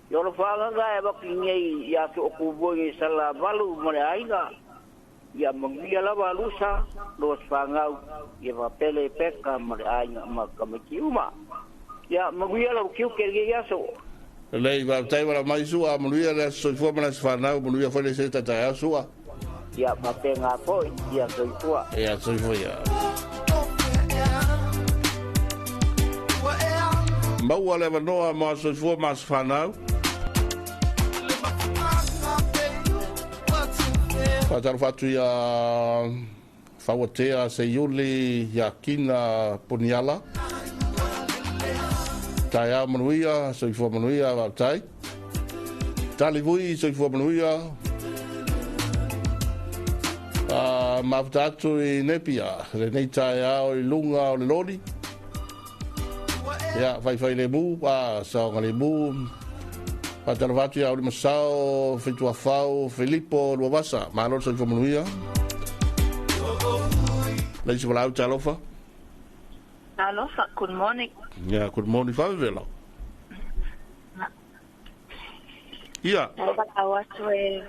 Ia o whaanga e waki ngei i atu o kuboi e sala valu mo le ainga. Ia manguia lava lusa lo whangau ia wapele peka mo le ainga ma kamaki uma. Ia manguia lau kiu ke ia so. Lei va tai wala mai sua manuia le soifua mana whanau manuia whale se tata au sua. Ia mape ngā poi ia soifua. Ia soifua ia. Maua le wanoa ma soifua ma whanau. Whātaro whātu ia whauatea se iuli ia kina puniala. Tai au manuia, soifua manuia, wautai. Tali vui, soifua manuia. Mawhata atu i Nepia, le nei tai au i lunga o le lori. Ia, whaiwhai le mu, saonga le mu. Whātaro whātu ia uri masao, whitua whau, Filipo, Luavasa. Malo, soifua manuia. Leisi walau, talofa. Alofa, good morning. Yeah, good morning, Favela. Ia. Atu e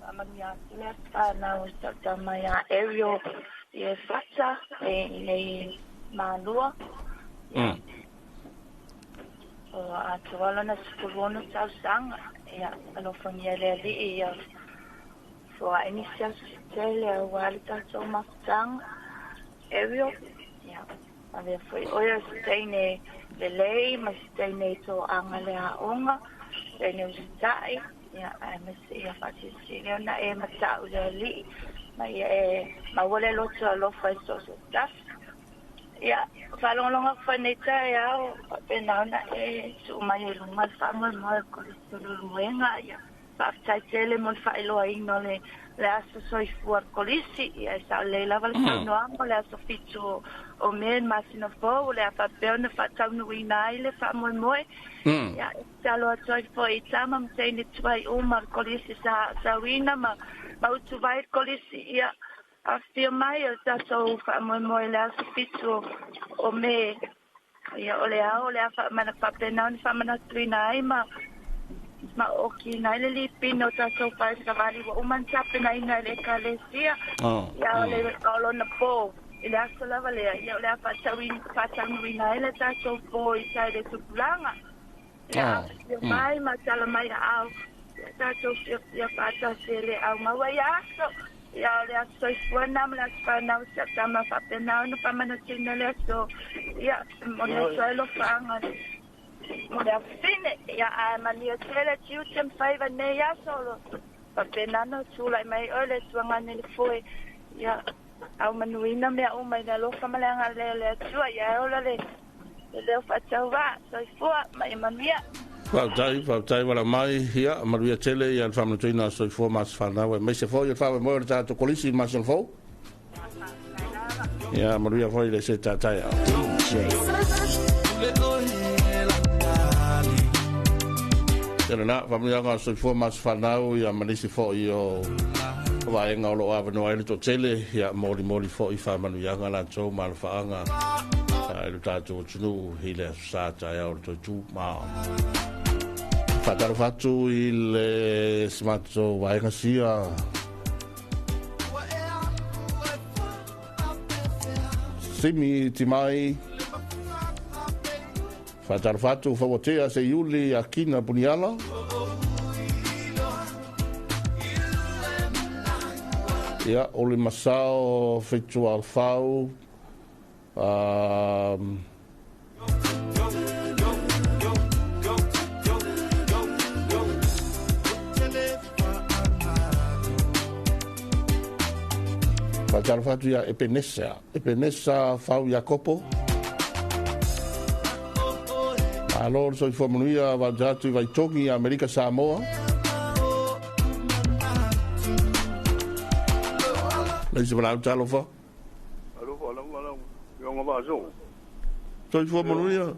Faamanuia atu le aso fanau i si au tama ia Ariel i Efata e i nei Malua. Ia, ua atoa lona 16 tausaga. Ia, alofagia e le Alii ia foai nisi aso se tele aua le tatou mafutaga. Ariel, ia, avea foi oe o se teine lelei ma se teine i toaga le aoga, teine usitai, ia, aemaise ia faasilisili ona e matau i le Alii, ma ia e maua le loto alofa i so o se tafa. Ia, faalogologo atu foi i lenei taeao, faapena ona e tuu mai ai i luga le faamoemoe o le Kolisi o Leulumoega. Ia, faafetai tele mo le faailoaina o le le aso soifua o le Kolisi. Ia, e sao lelei lava le saunoaga o le aso 7 o Me le masina fou, o le a faapea ona faataunuuina ai le faamoemoe. Ia, e tatalo atu ai foi i tama ma teine tuai uma o le Kolisi sa aatauina ma utuvai le Kolisi, ia, afifio mai o le tatou faamoemoe i le aso 7 o Me. Ia, o le ao o le a faapena ona faamanatuina ai ma okiina ai le lipina o tatou fale savali ua uma ona tapenaina e le Ekalesia. Ia, o le o lona po i le aso lava lea, ia o le a faataunuuina ai le tatou po i tai le tupulaga. Ia, afifio mai ma tala mai aao, ia tatou fiafia faatasi e le aumaua ia aso. Ia, o le aso soifua lena ma le aso fanau o si au tama faapena ona faamanatuina le aso. Ia, e momoli atu ai alofaaga mo le afafine. Ia, ae manuia tele tiute ma faiva i lenei aso o lo o faapena ona tulai mai ai oe le Atuagane i le foe. Ia, aumanuina mea uma i le alofa ma le agalelei o le Atua. Ia e ola le leo faatauvaa. Soifua ma ia manuia. Faafetai, faafetai wala mai, ia, manuia tele ia le faamanatuina o soifua ma aso fanau aemaise foi o le faamoemoe o le tatou Kolisi i le masina fou. Ia, manuia foi le se tatai ao. Ia lena, faamanuiaga o soifua ma aso fanau, ia ma nisi foi o vaega o lo o avanoa ai le toatele, ia molimoli foi faamanuiaga latou ma alofaaga i lo tatou atunuu i le aso sa taeao o le toe tu ma faatalofa atu i le si matou vaega sia Simi Timai faatalofa atu Fauatea Seiuli Akina Puniala Ia, o le Masao Fetualfau Faatalofa atu ia Epenesa, Epenesa Fau Iakopo. Malo le soifua manuia vaoja atu i Vaitogi i Amerika Samoa. Leisi walau talofa. Alofa lava lau Afioga Vaaso. Soifua manuia.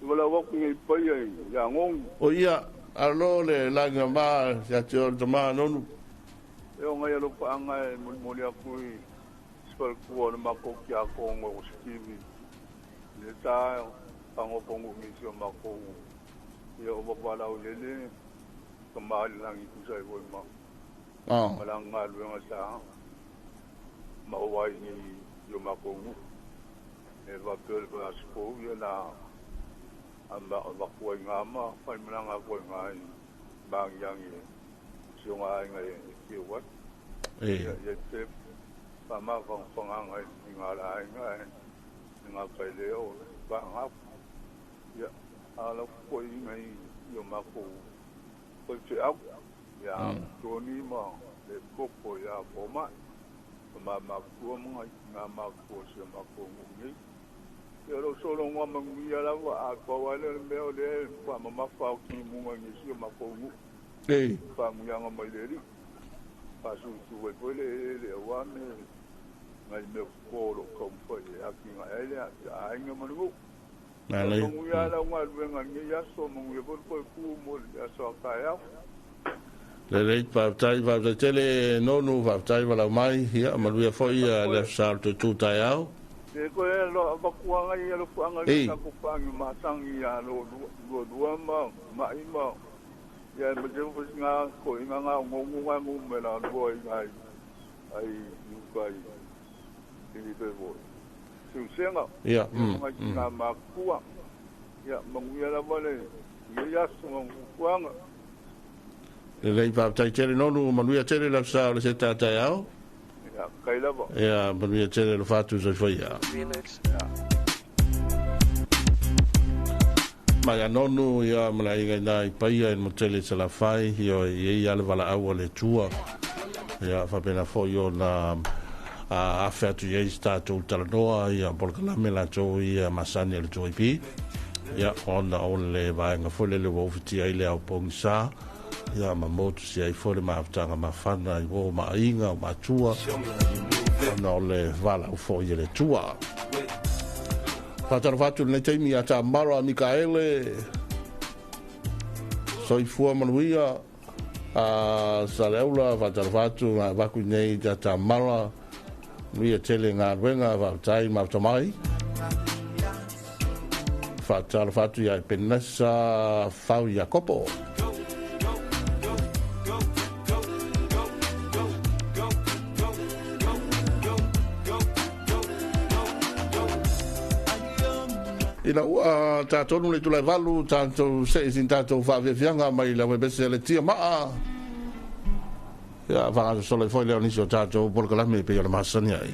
Valaau atu nei paia i Gonu. O ia, alo le laga ma ia te oe le tama nonu. E o ngai alofaaga e molimoli atu i si faletua o le matou tiakono o Stevie i le ta pagoponu i nisi o matou ia o vavalau lele tama i le lagi tusa ai foi ma ma lana galuega sa maua ai i o matou nuu. E faapea o le aso fou ia na avatu ai i ina ma faimalaga atu ai i ina i Magiagi i si ona aiga e afio ai. Ia te faamafanafanaga i le aiga e le gata i lea o le vaaga. Ia, a o lau popoeina i o matou faifeau ia Tony ma le Koko ia Fomai, ma mamatua ma nai tina matutua o si o matou nuu nei. Ia o lou sologa manuia lava, a pau lava lea o le mea o lea e faamamafa au timuga i nisi o matou nuu. Faamanuiaga mai le Alii, faasusu ai foi le eleele aua me nai mea popo o lo o taumafai e atinae ai le aiga ma le nuu. Ia manuia lau galuega i lenei aso, manuia foi le toe tu mo le aso a taeao. Lelei, faafetai, faafetai tele Nonu, faafetai valaau mai, ia manuia foi le aso sa o le toe tu taeao. E toe avatu lava nai alofaaga i le tatou paagi masani ia Lualua ma Ma'i ma Ia ma te fo nga ko inga nga ngo ngo nga ngo me la no ai ngai ai yu kai i pe vo. Siusenga. Ia, Nga nga makua. Ia manguia lava le ia ia su kuanga. Lelei faafetai tele Nonu, manuia tele le afisa o le se taetaeao. Ia kai lava. Ia, manuia tele le fatu soifua ia. Mai a Nonu, ia, ma le aiga ina i paia i le motele i Salafai, ia, e i ai le valaau a le Atua. Ia, faapena foi ona a afe atu i ai se tatou talanoa, ia, polokalame latou ia masani a le 2AP. Ia, ona o le vaega foi lele ua ufitia ai le ao pogisa, ia, ma motusia ai foi le mafutaga mafana i uo ma aiga o matua, ona o le valaau foi a le Atua. Faatalofa atu i lenei taimi ia Tamara Mikaele, soifua manuia, a Saleaula, faatalofa atu ngā vaku nei ia Tamara, manuia tele galuega, faafetai mafuta mai. Faatalofa atu ia Epenesa Fau Iakopo. Ina ua tatonu le itula e 8, tatou se'i sina tatou faafiafiaga mai le auepese a le tia maa. Ia, faagasolo ai foi lea o nisi o tatou polokalame e pei ona masani ai.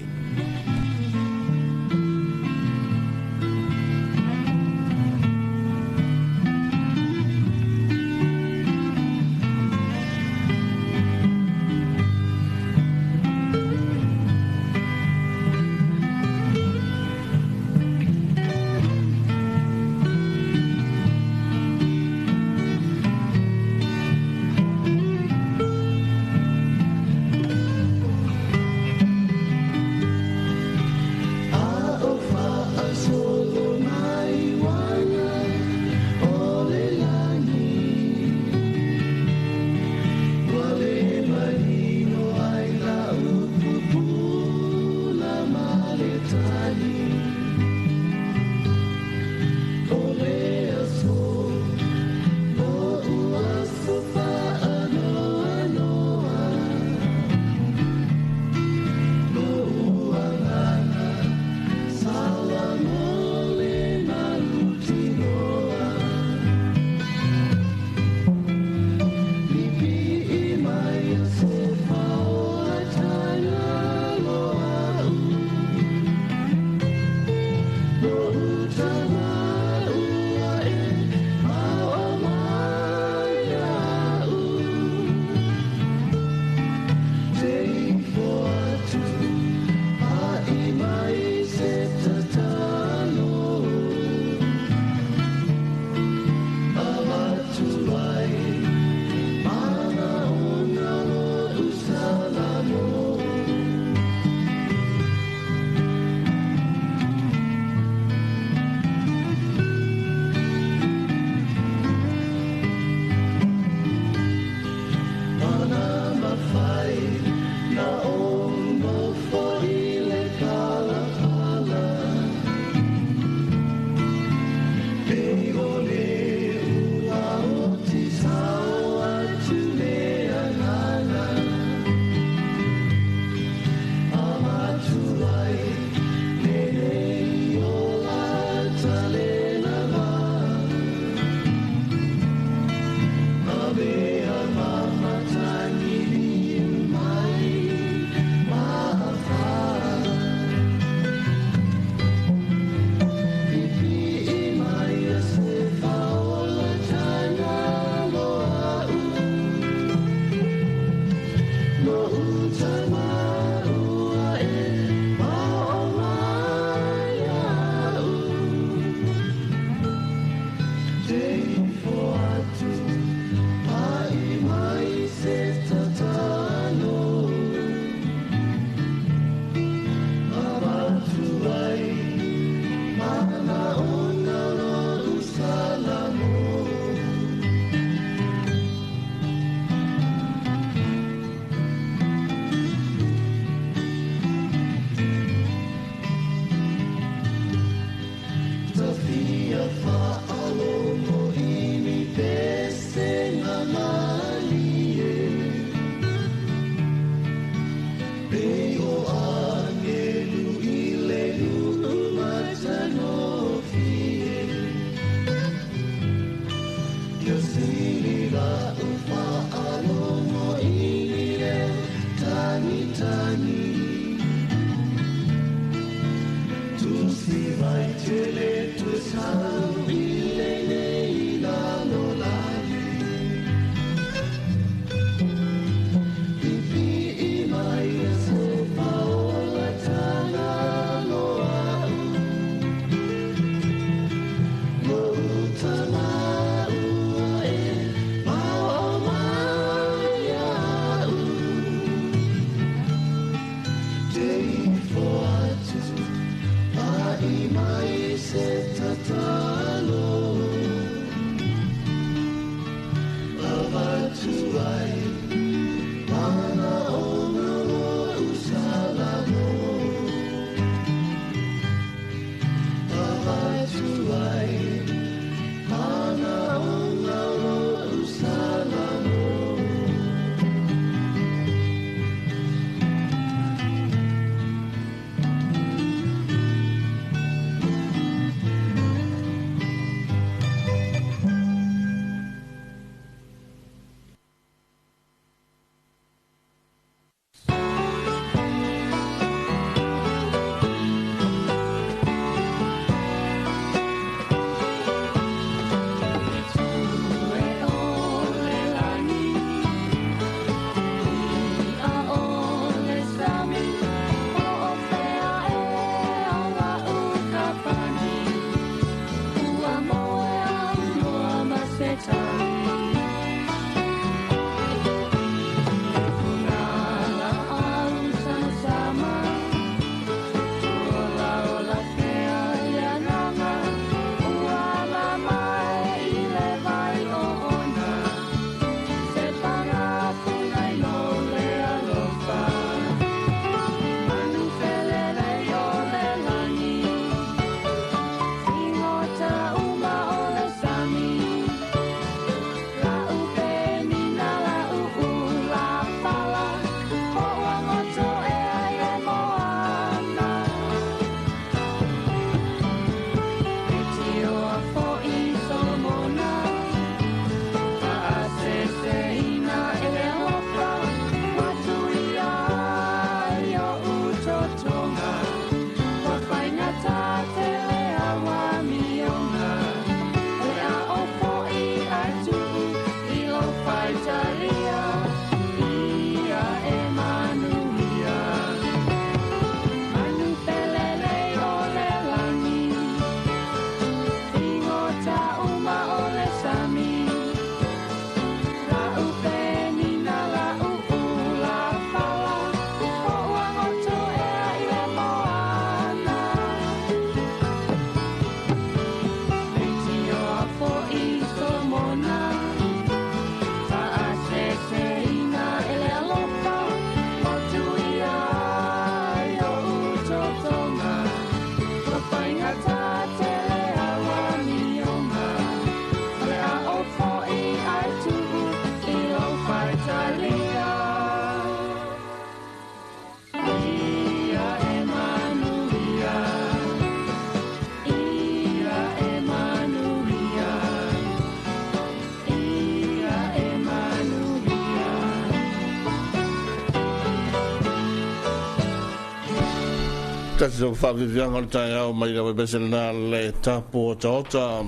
Tasi o whaafifianga o le taeao mai le webese lena le tapu o taota.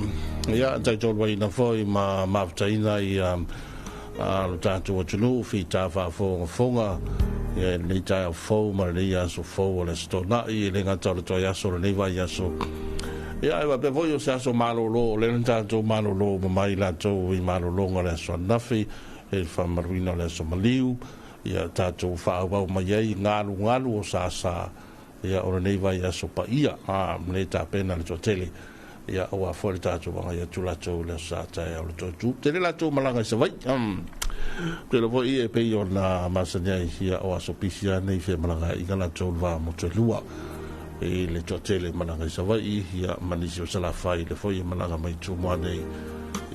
Ia, taitolu ai na foi ma mafutaina i lo tātou atunuu fi tā whaafongafonga. Ia, lenei taeao fou ma lenei aso fou o le aso Toonai, e le gata o le toe aso o lenei vai aso. Ia, e wapea foi o se aso malolo, o le na tātou malolo ma mai latou i malolonga le aso ananafi, e le whamaruina o le aso maliu. Ia, tātou whaawau mai ai ngalu ngalu o sasa. Ia, o lenei vai aso paia, lenei tāpena le toatele. Ia, o a foi le tātou wanga ia tu latou le aso sa tae au le toi tu. Tele latou malanga i Savai. Tele foi e pei o na masani ai, ia, o aso pisi a nei whea malanga i nga latou le vā mo te lua. E le toatele malanga i Savai, ia, manisi o salawhai le foi e malanga mai tūmoa nei.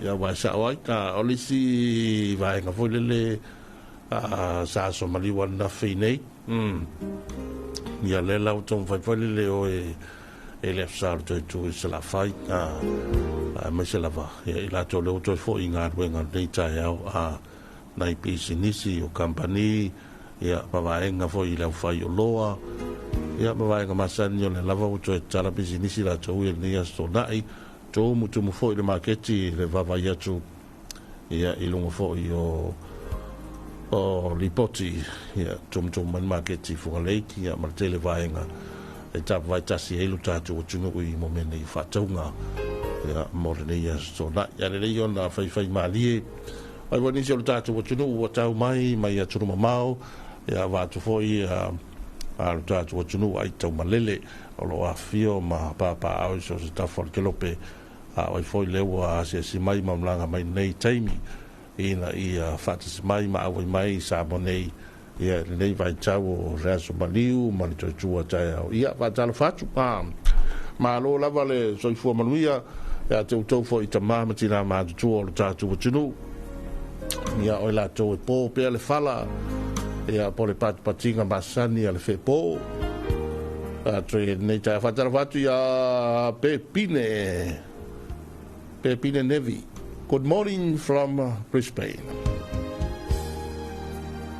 Ia, wai sa o ai, o lisi vaenga foi lele, sa aso maliu ana whii nei. Ia le lau tong whai whai lele o e le afsa o toi tū i salawhai, mai se lava. Ia, i latou le o toi fo i ngā ruenga nei tae au, nai pisinisi o kampani, ia, mawaenga fo i lau whai o loa, ia, mawaenga masani o le lava o toi tala pisinisi la tau i nei aso nai, tō mutumu fo i le maketi le vavai atu, ia, i lunga fo i o lipoti, ia, tumutumu mai maketi funga leiki, ia, ma le tele vaenga e tapu vai tasi e ilu tātou o tunu i mo mene i whātaunga, ia, mo le nei aso nai. Ia, le nei ona whai whai mālie, ai wā nisi o le tātou o tunu ua tau mai, mai a tunu mamao, ia, wātu foi, a le tātou o tunu ai tau malele, o lo awhio ma pāpā au i so se tafa o le kelope, a oi foi le ua asiasi mai ma mlanga mai nei taimi, ina ia whātasi mai ma awai mai sa mo nei, ia, lenei vai tau o le aso maliu ma le toi tua tae au. Ia, whātalo whātu, malo lava le soifua manuia, ia te utou foi i tamā ma tina mātutua o le tātou atunuu. Ia, oi latou e pō pea le whala, ia, po le patupatinga masani a le whepō. A toi nei tae whātalo whātu ia Pepine, Pepine Nevi. Good morning from Brisbane.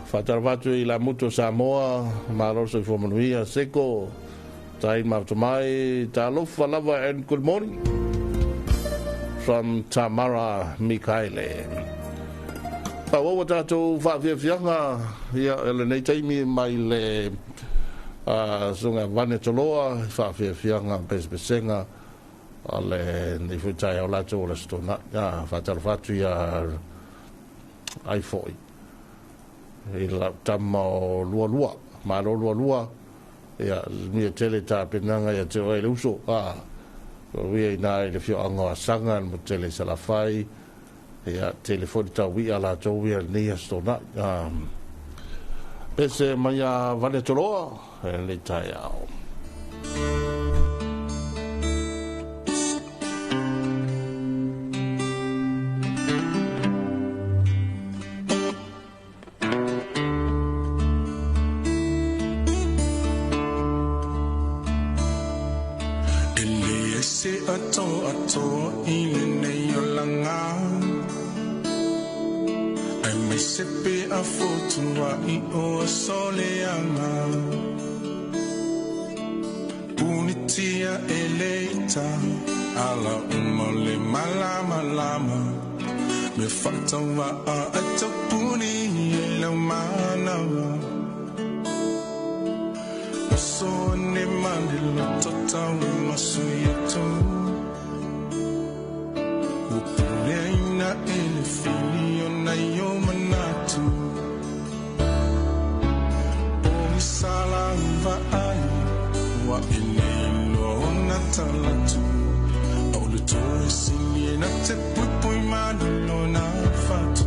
Whātalo i la mutu Samoa, malo soifua manuia, seko, tai mātou mai, talofa lava and good morning from Tamara Mikaele. Pa wawa tātou whaafiafianga, ia, ele nei taimi mai le sunga vane toloa, whaafiafianga pespesenga, a le nei foi tae au latou o le aso Toonai. Ia, whātalo whātu ia ai foi. I lau tama o lua lua, malo lua lua, ia, mia tele tā penanga ia te oe le uso, o ia i nā i le fioanga o asanga, mo tele salawhai, ia, tele foi tau wia latou ia nei aso Toonai. Pese mai a vane toloa, e nei tae ao. Se ato ato i le nei o langa. Ai mai se pe a fotua i o soleanga. Punitia e leita, ala uma le malama lama. Me whatawa a ato puni e lau manawa. So ne mani lo tata o masu yetu. Upule ina ele fili o na yo manatu. O sala uva ai, wa ele lo na talatu. O le toi sini na te pui pui mani lo na fatu.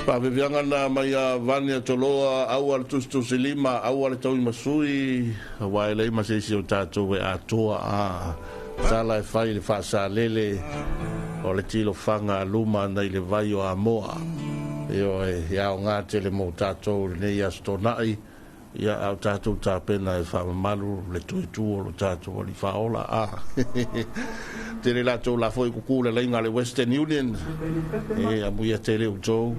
Faaveveaga na mai a Vane Atoloa, aua le tusitusilima, aua le tauimasui, aua e leai ma se isi o tatou e atoa a tala e fai i le faasalele o le tilofaga a luma nai le vai o Amoa. Ioe, e aoga tele mo tatou i lenei Aso Toonai, Ia, a o tatou tapena e faamamalu le toe tu o lo tatou Alii Faaola, a. Tele latou la foi kuku le laina a le Western Union. E amuia tele outou.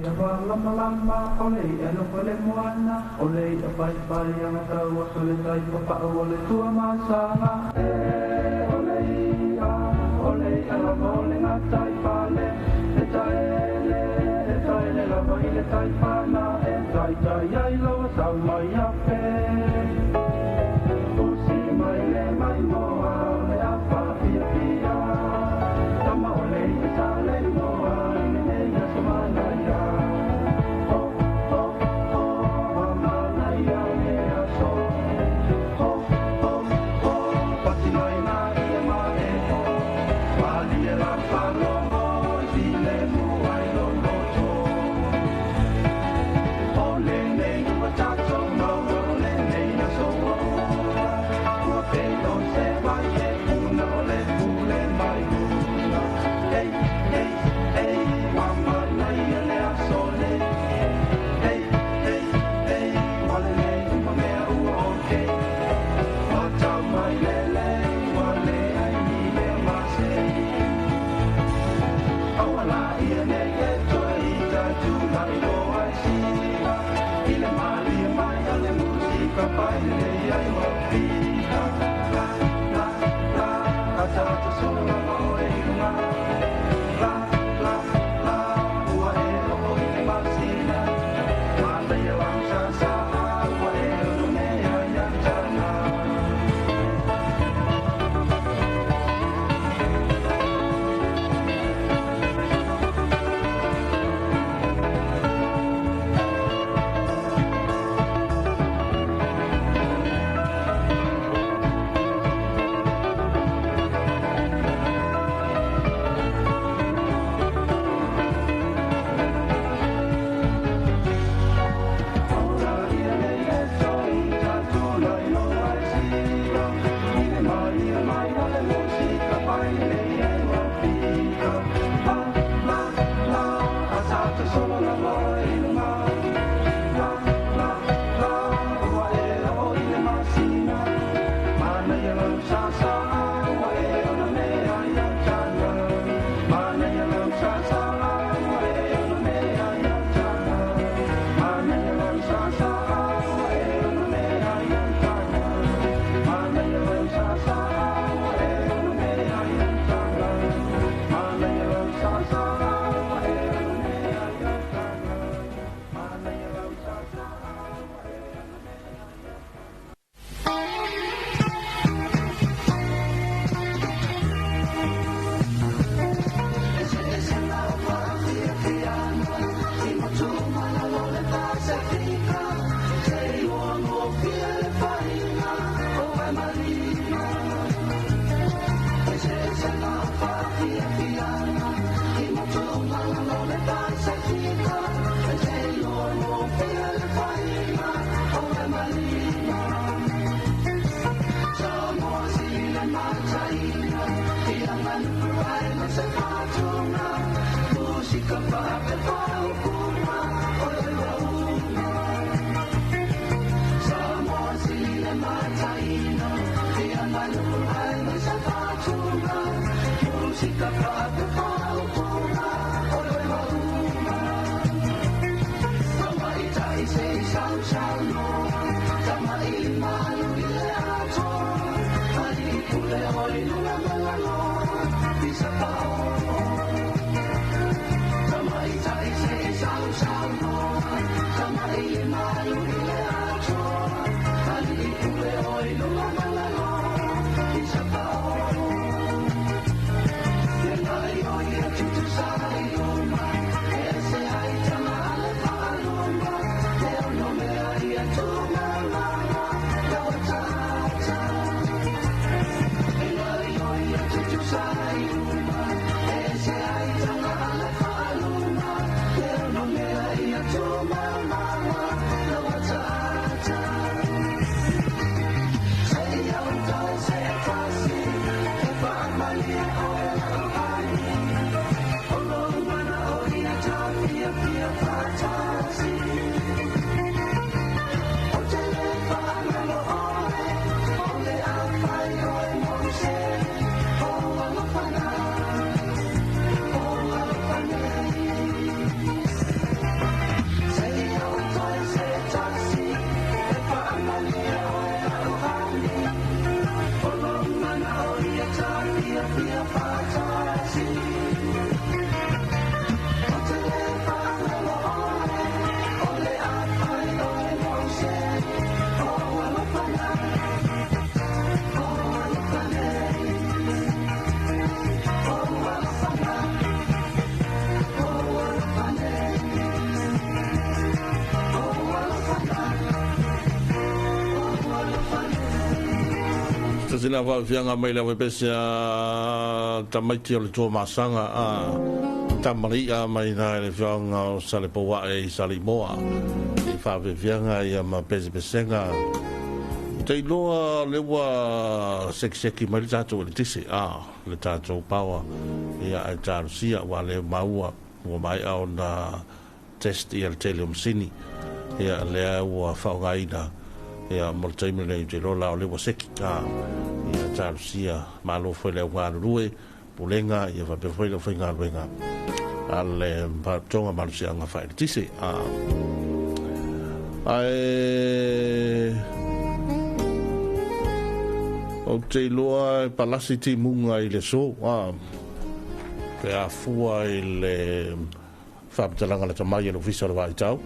Tasi na faafiaga mai le auepese a tamaiti o le Tuamasaga a tamaliia mai na le afioaga o Salepouae i Salimoa i faafiafiaga ia ma pesepesega te iloa le ua sekiseki mai le tatou eletise a le tatou power ia ae talosia ua le maua ua maea ona test ia le tele o masini ia lea ua faaaogaina ia mo le taimi lenei. Ou te iloa la o lea ua seki a ia talosia malo foi le au galulue pulega ia faapea foi le aufaigaluega a le Faalapotopotoga Malosiaga Faaeletise a ae ou te iloa e palasi timuga i le aso a pe afua i le faamatalaga lata mai e le Ofisa o le Vaitau.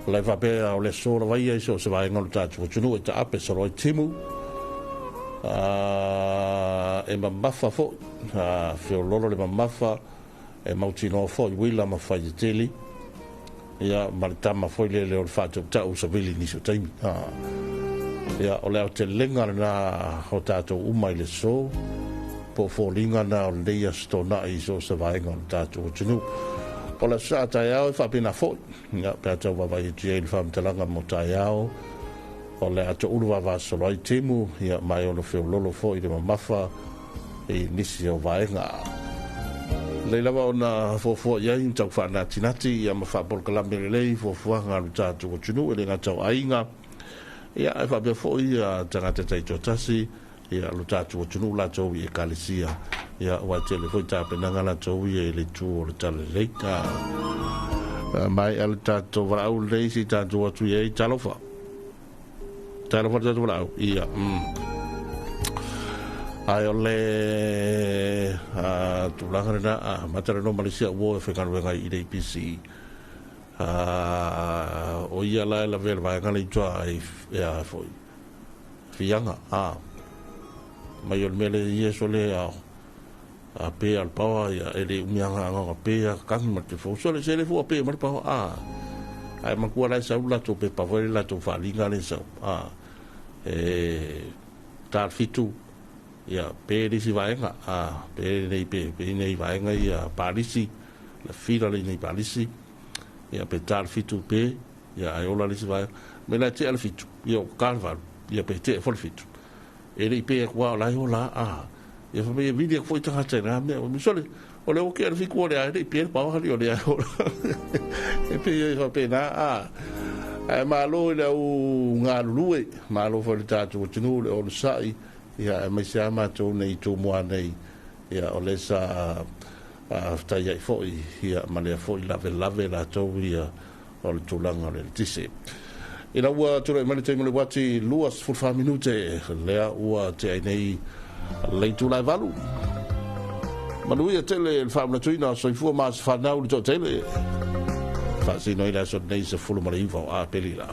O le faapea o le aso lava ia i so o se vaega o le tatou atunuu e taape solo ai timu e mamafa foi, feololo le mamafa, e mautinoa foi uila ma fai tetele, ia ma le tama foi lele o le faatautau savili nisi o taimi. Ia, o le aotelega lena o tatou uma i le aso, po o foliga na o lenei aso Toonai i so o se vaega o le tatou atunuu. O le aso Saa taeao e faapena foi, ia, pe a tau vaavaai atu i ai i le faamatalaga mo taeao, o le a toulu vavasolo ai timu, ia, ma e ono feololo foi le mamafa i nisi o vaega. Lelei lava ona fuafua i ai tau faanatinati ia ma faapolokalame lelei fuafuaga a le tatou atunuu e le gata o aiga, ia ae faapea foi ia tagata taitoatasi, ia lo tatou atunuu latou i ekalesia, ia aua e tele foi tapenaga latou ia i le itu o le talalelei. Maea le tatou valaau lenei se i tatou atu i ai. Talofa. Talofa le tatou valaau. Ia. Ae o le tulaga lena, amata le no Malaysia ua e faigaluega i le APC. O ia la e lavea le vaega le itoa ai e foi. Fiaga, mai o le mea le ia so le ao. A pe al pawa ia e le umianga anga pe a kang ma te fo so le se le fua pe ma le pawa a. Ai makua lai sau la to pe pa foi la to falinga le sau a e tal fitu ia pe le si vaenga a pe nei pe pe nei vaenga ia palisi la fila le nei palisi ia pe tal fitu pe ia ai ola le si vaenga me la te al fitu ia o kalvalu ia pe te fo le fitu e le pe kwa o la ola a ia fa me vili foi tagata na me o sole o le o ke al fiku o le ai le pe pa o le ai ola e pe ia fa pe na a ai malo i le au galulue malo foi le tatou atunuu le onosai ia e mai se a matou nei tumua nei ia o le sa faafetai ai foi ia ma lea foi lavelave latou ia o le tulaga o le eletise. Ina ua tulai mai le taimi o le uati 24 minute lea ua tea ai nei le itula e 8. Manuia tele le faamanatuina o soifua ma se whanau le toatele. Faasino i le aso nei 19 o Aperila.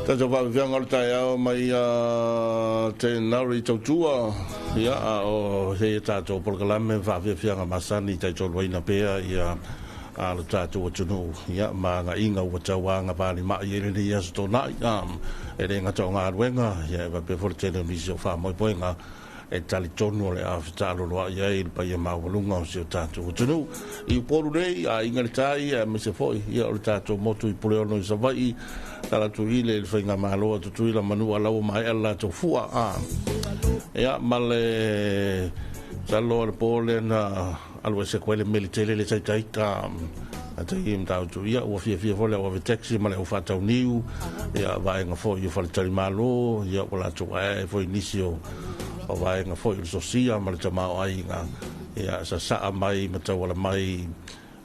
Tatou faafiafiaga o le taeao mai ia te Nauri Tautua, ia, a o seia tatou polokalame faafiafiaga masani taitoluaina pea ia a lo tatou atunuu, ia, ma agaiga ua tauaga valima'i ai lenei aso tona'i, e le gata o galuega, ia, e faapea foi le tele o nisi o faamoemoega e talitonu o le a fetaaloloa'i ai le paia maualuga o si o tatou atunuu. I Upolu nei, aiga le tai, aemaise foi ia o le tatou motu i Puleono i Savai'i, tala atu i le faigamalo a Tutuila Manua lau maea le latou fua. Ia, ma le salo le po lea na alu ese koe le meli tele le taitaita atai i matautu, ia ua fiafia foi le au ave taxi ma le au faatauniu, ia vaega foi o faletalimalo, ia ua latou aeae foi nisi o vaega foi o le sosia ma le tamaoaiga, ia sasaa mai ma tauala mai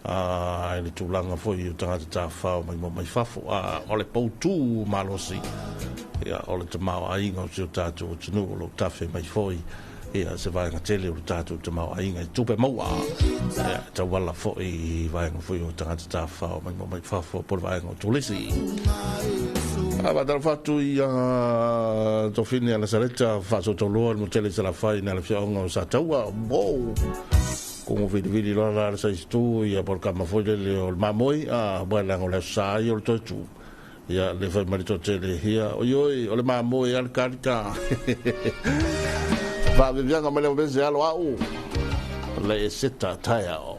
i le tulaga foi o tagata tafafao mai mo mai fafo. O le poutū malosi, ia, o le tamaoaiga o si o tatou atunuu o loo tafe mai foi, ia se vaega tele o le tatou tamaoaiga i tupe maua, ia tauala foi i vaega foi o tagata tafafao mai mo mai fafo po le vaega o turisi. Faatalofa atu i tofine a Nasareta faasootauloa le motele i Salafai na le fiaoga o Sataua. Wow! Kugu vilivili loa la le saisitu ia po le kama foi lele o le mamoe a ua leaga o le aso sa ai o le toe tu. Ia le fai mai le toatele ia oi oi o le mamoe a le kalika. Faaviaviaga mai le mese alo au le e seta taeao.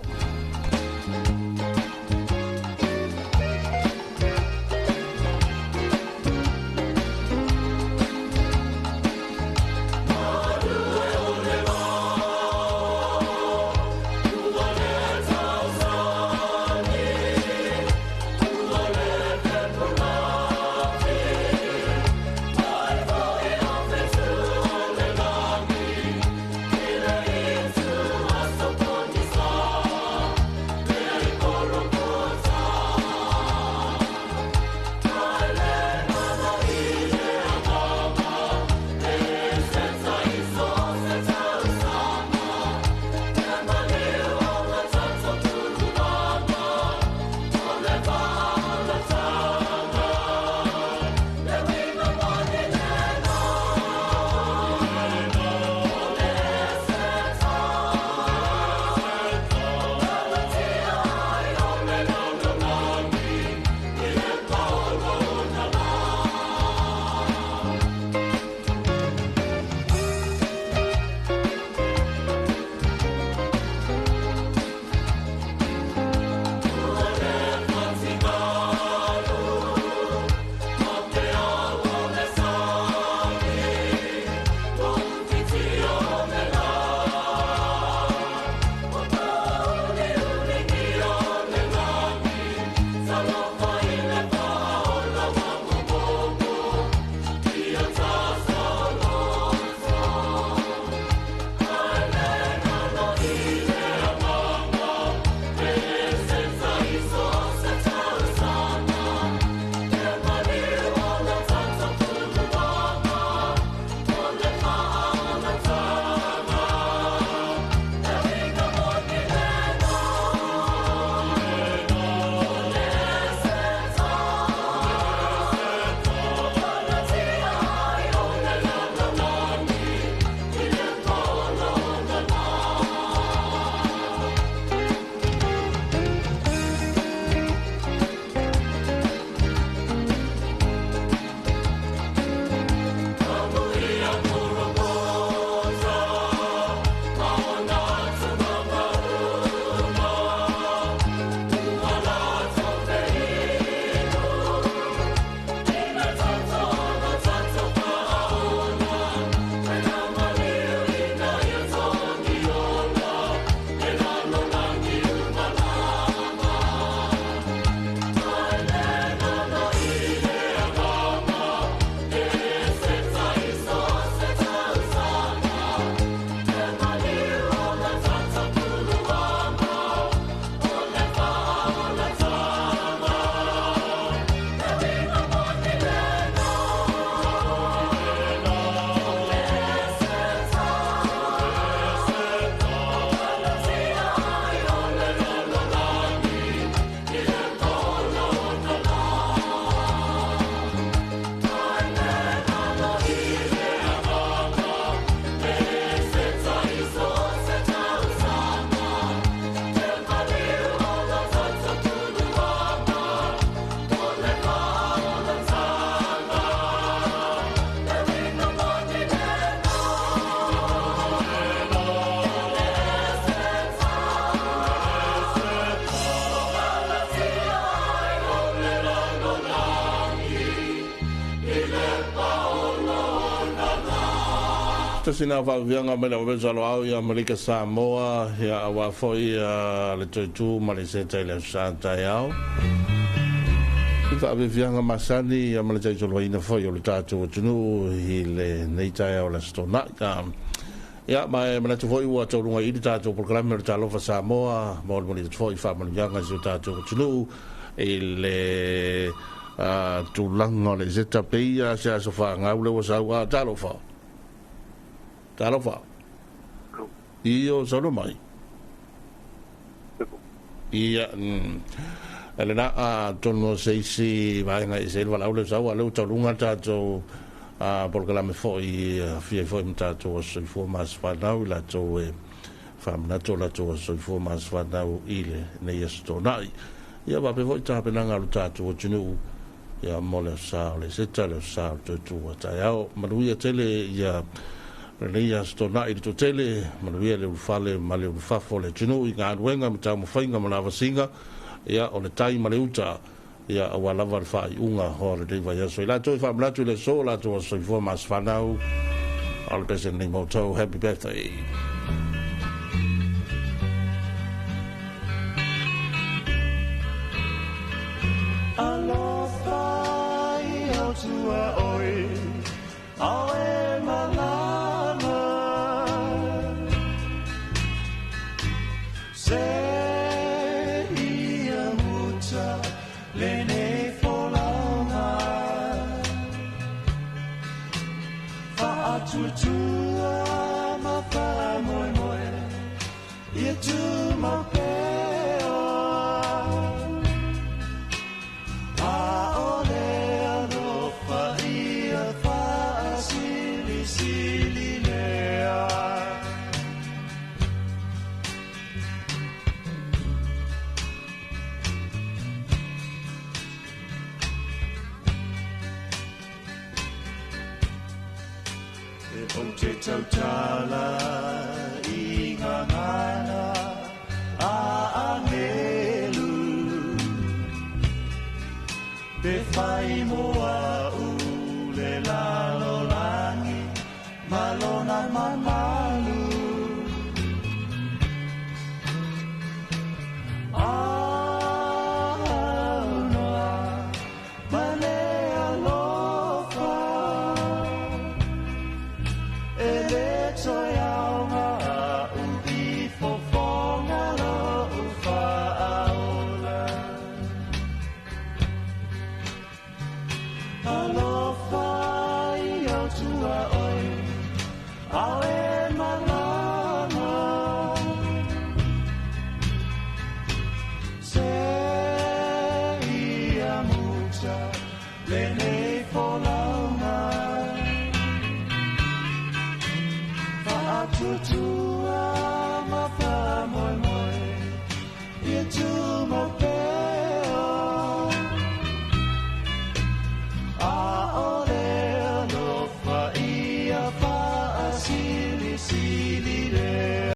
Tasi na faaviaga mai le Mapesa Aloao ia Amerika Samoa ia auā foi le toe tu ma le seta i le Aso Sa taeao. I faaviaviaga masani ia ma le taitoloaina foi o le tatou atunuu i lenei taeao o le Aso Toonai. Ia, ma e manatu foi ua tauluga i le tatou polokalame o le Talofa Samoa, molimoli atu foi faamanuiaga i si o tatou atunuu i le tulaga o le zeta peia se aso fanau le ua sau. A talofa. Talofa. Io saunoa mai. Ia, lena atonu o se isi vaega i se valaau le sau, a lea ua tauluga le tatou polokalame foi aafia ai foi ma tatou aso soifua ma aso fanau i latou e faamanatu o latou aso soifua ma aso fanau i lenei aso Toonai. Ia faapea foi tapenaga a lo tatou atunuu ia mo le aso Sa o le Eseta, le aso Sa o le Toetua taeao. Manuia tele ia lenei aso Toonai i le toatele, manuia le ulufale ma le ulufafo o le atunuu i galuega ma taumafaiga ma lavasiga, ia o le tai ma le uta, ia aua lava le faaiuga o lenei vaiaso. I latou e faamanatu i le aso, o latou aso soifua ma aso fanau, o le pese lenei mo outou. Happy birthday. Alofa i au tua oi, ao e malama. Se ia muta le nei folauga. Faatuatua ma faamoemoe, ia tumau pea. A o le alofa ia faasilisili lea. E ou te tautala i ngā ngana a angelu, pe whai moa u le lalolangi, ma lona mamalu. Aunoa ma le alofa, e le toe aoga au i fofoga lou faaola. Alofa i au tua oi, ao e malama. Se ia muta le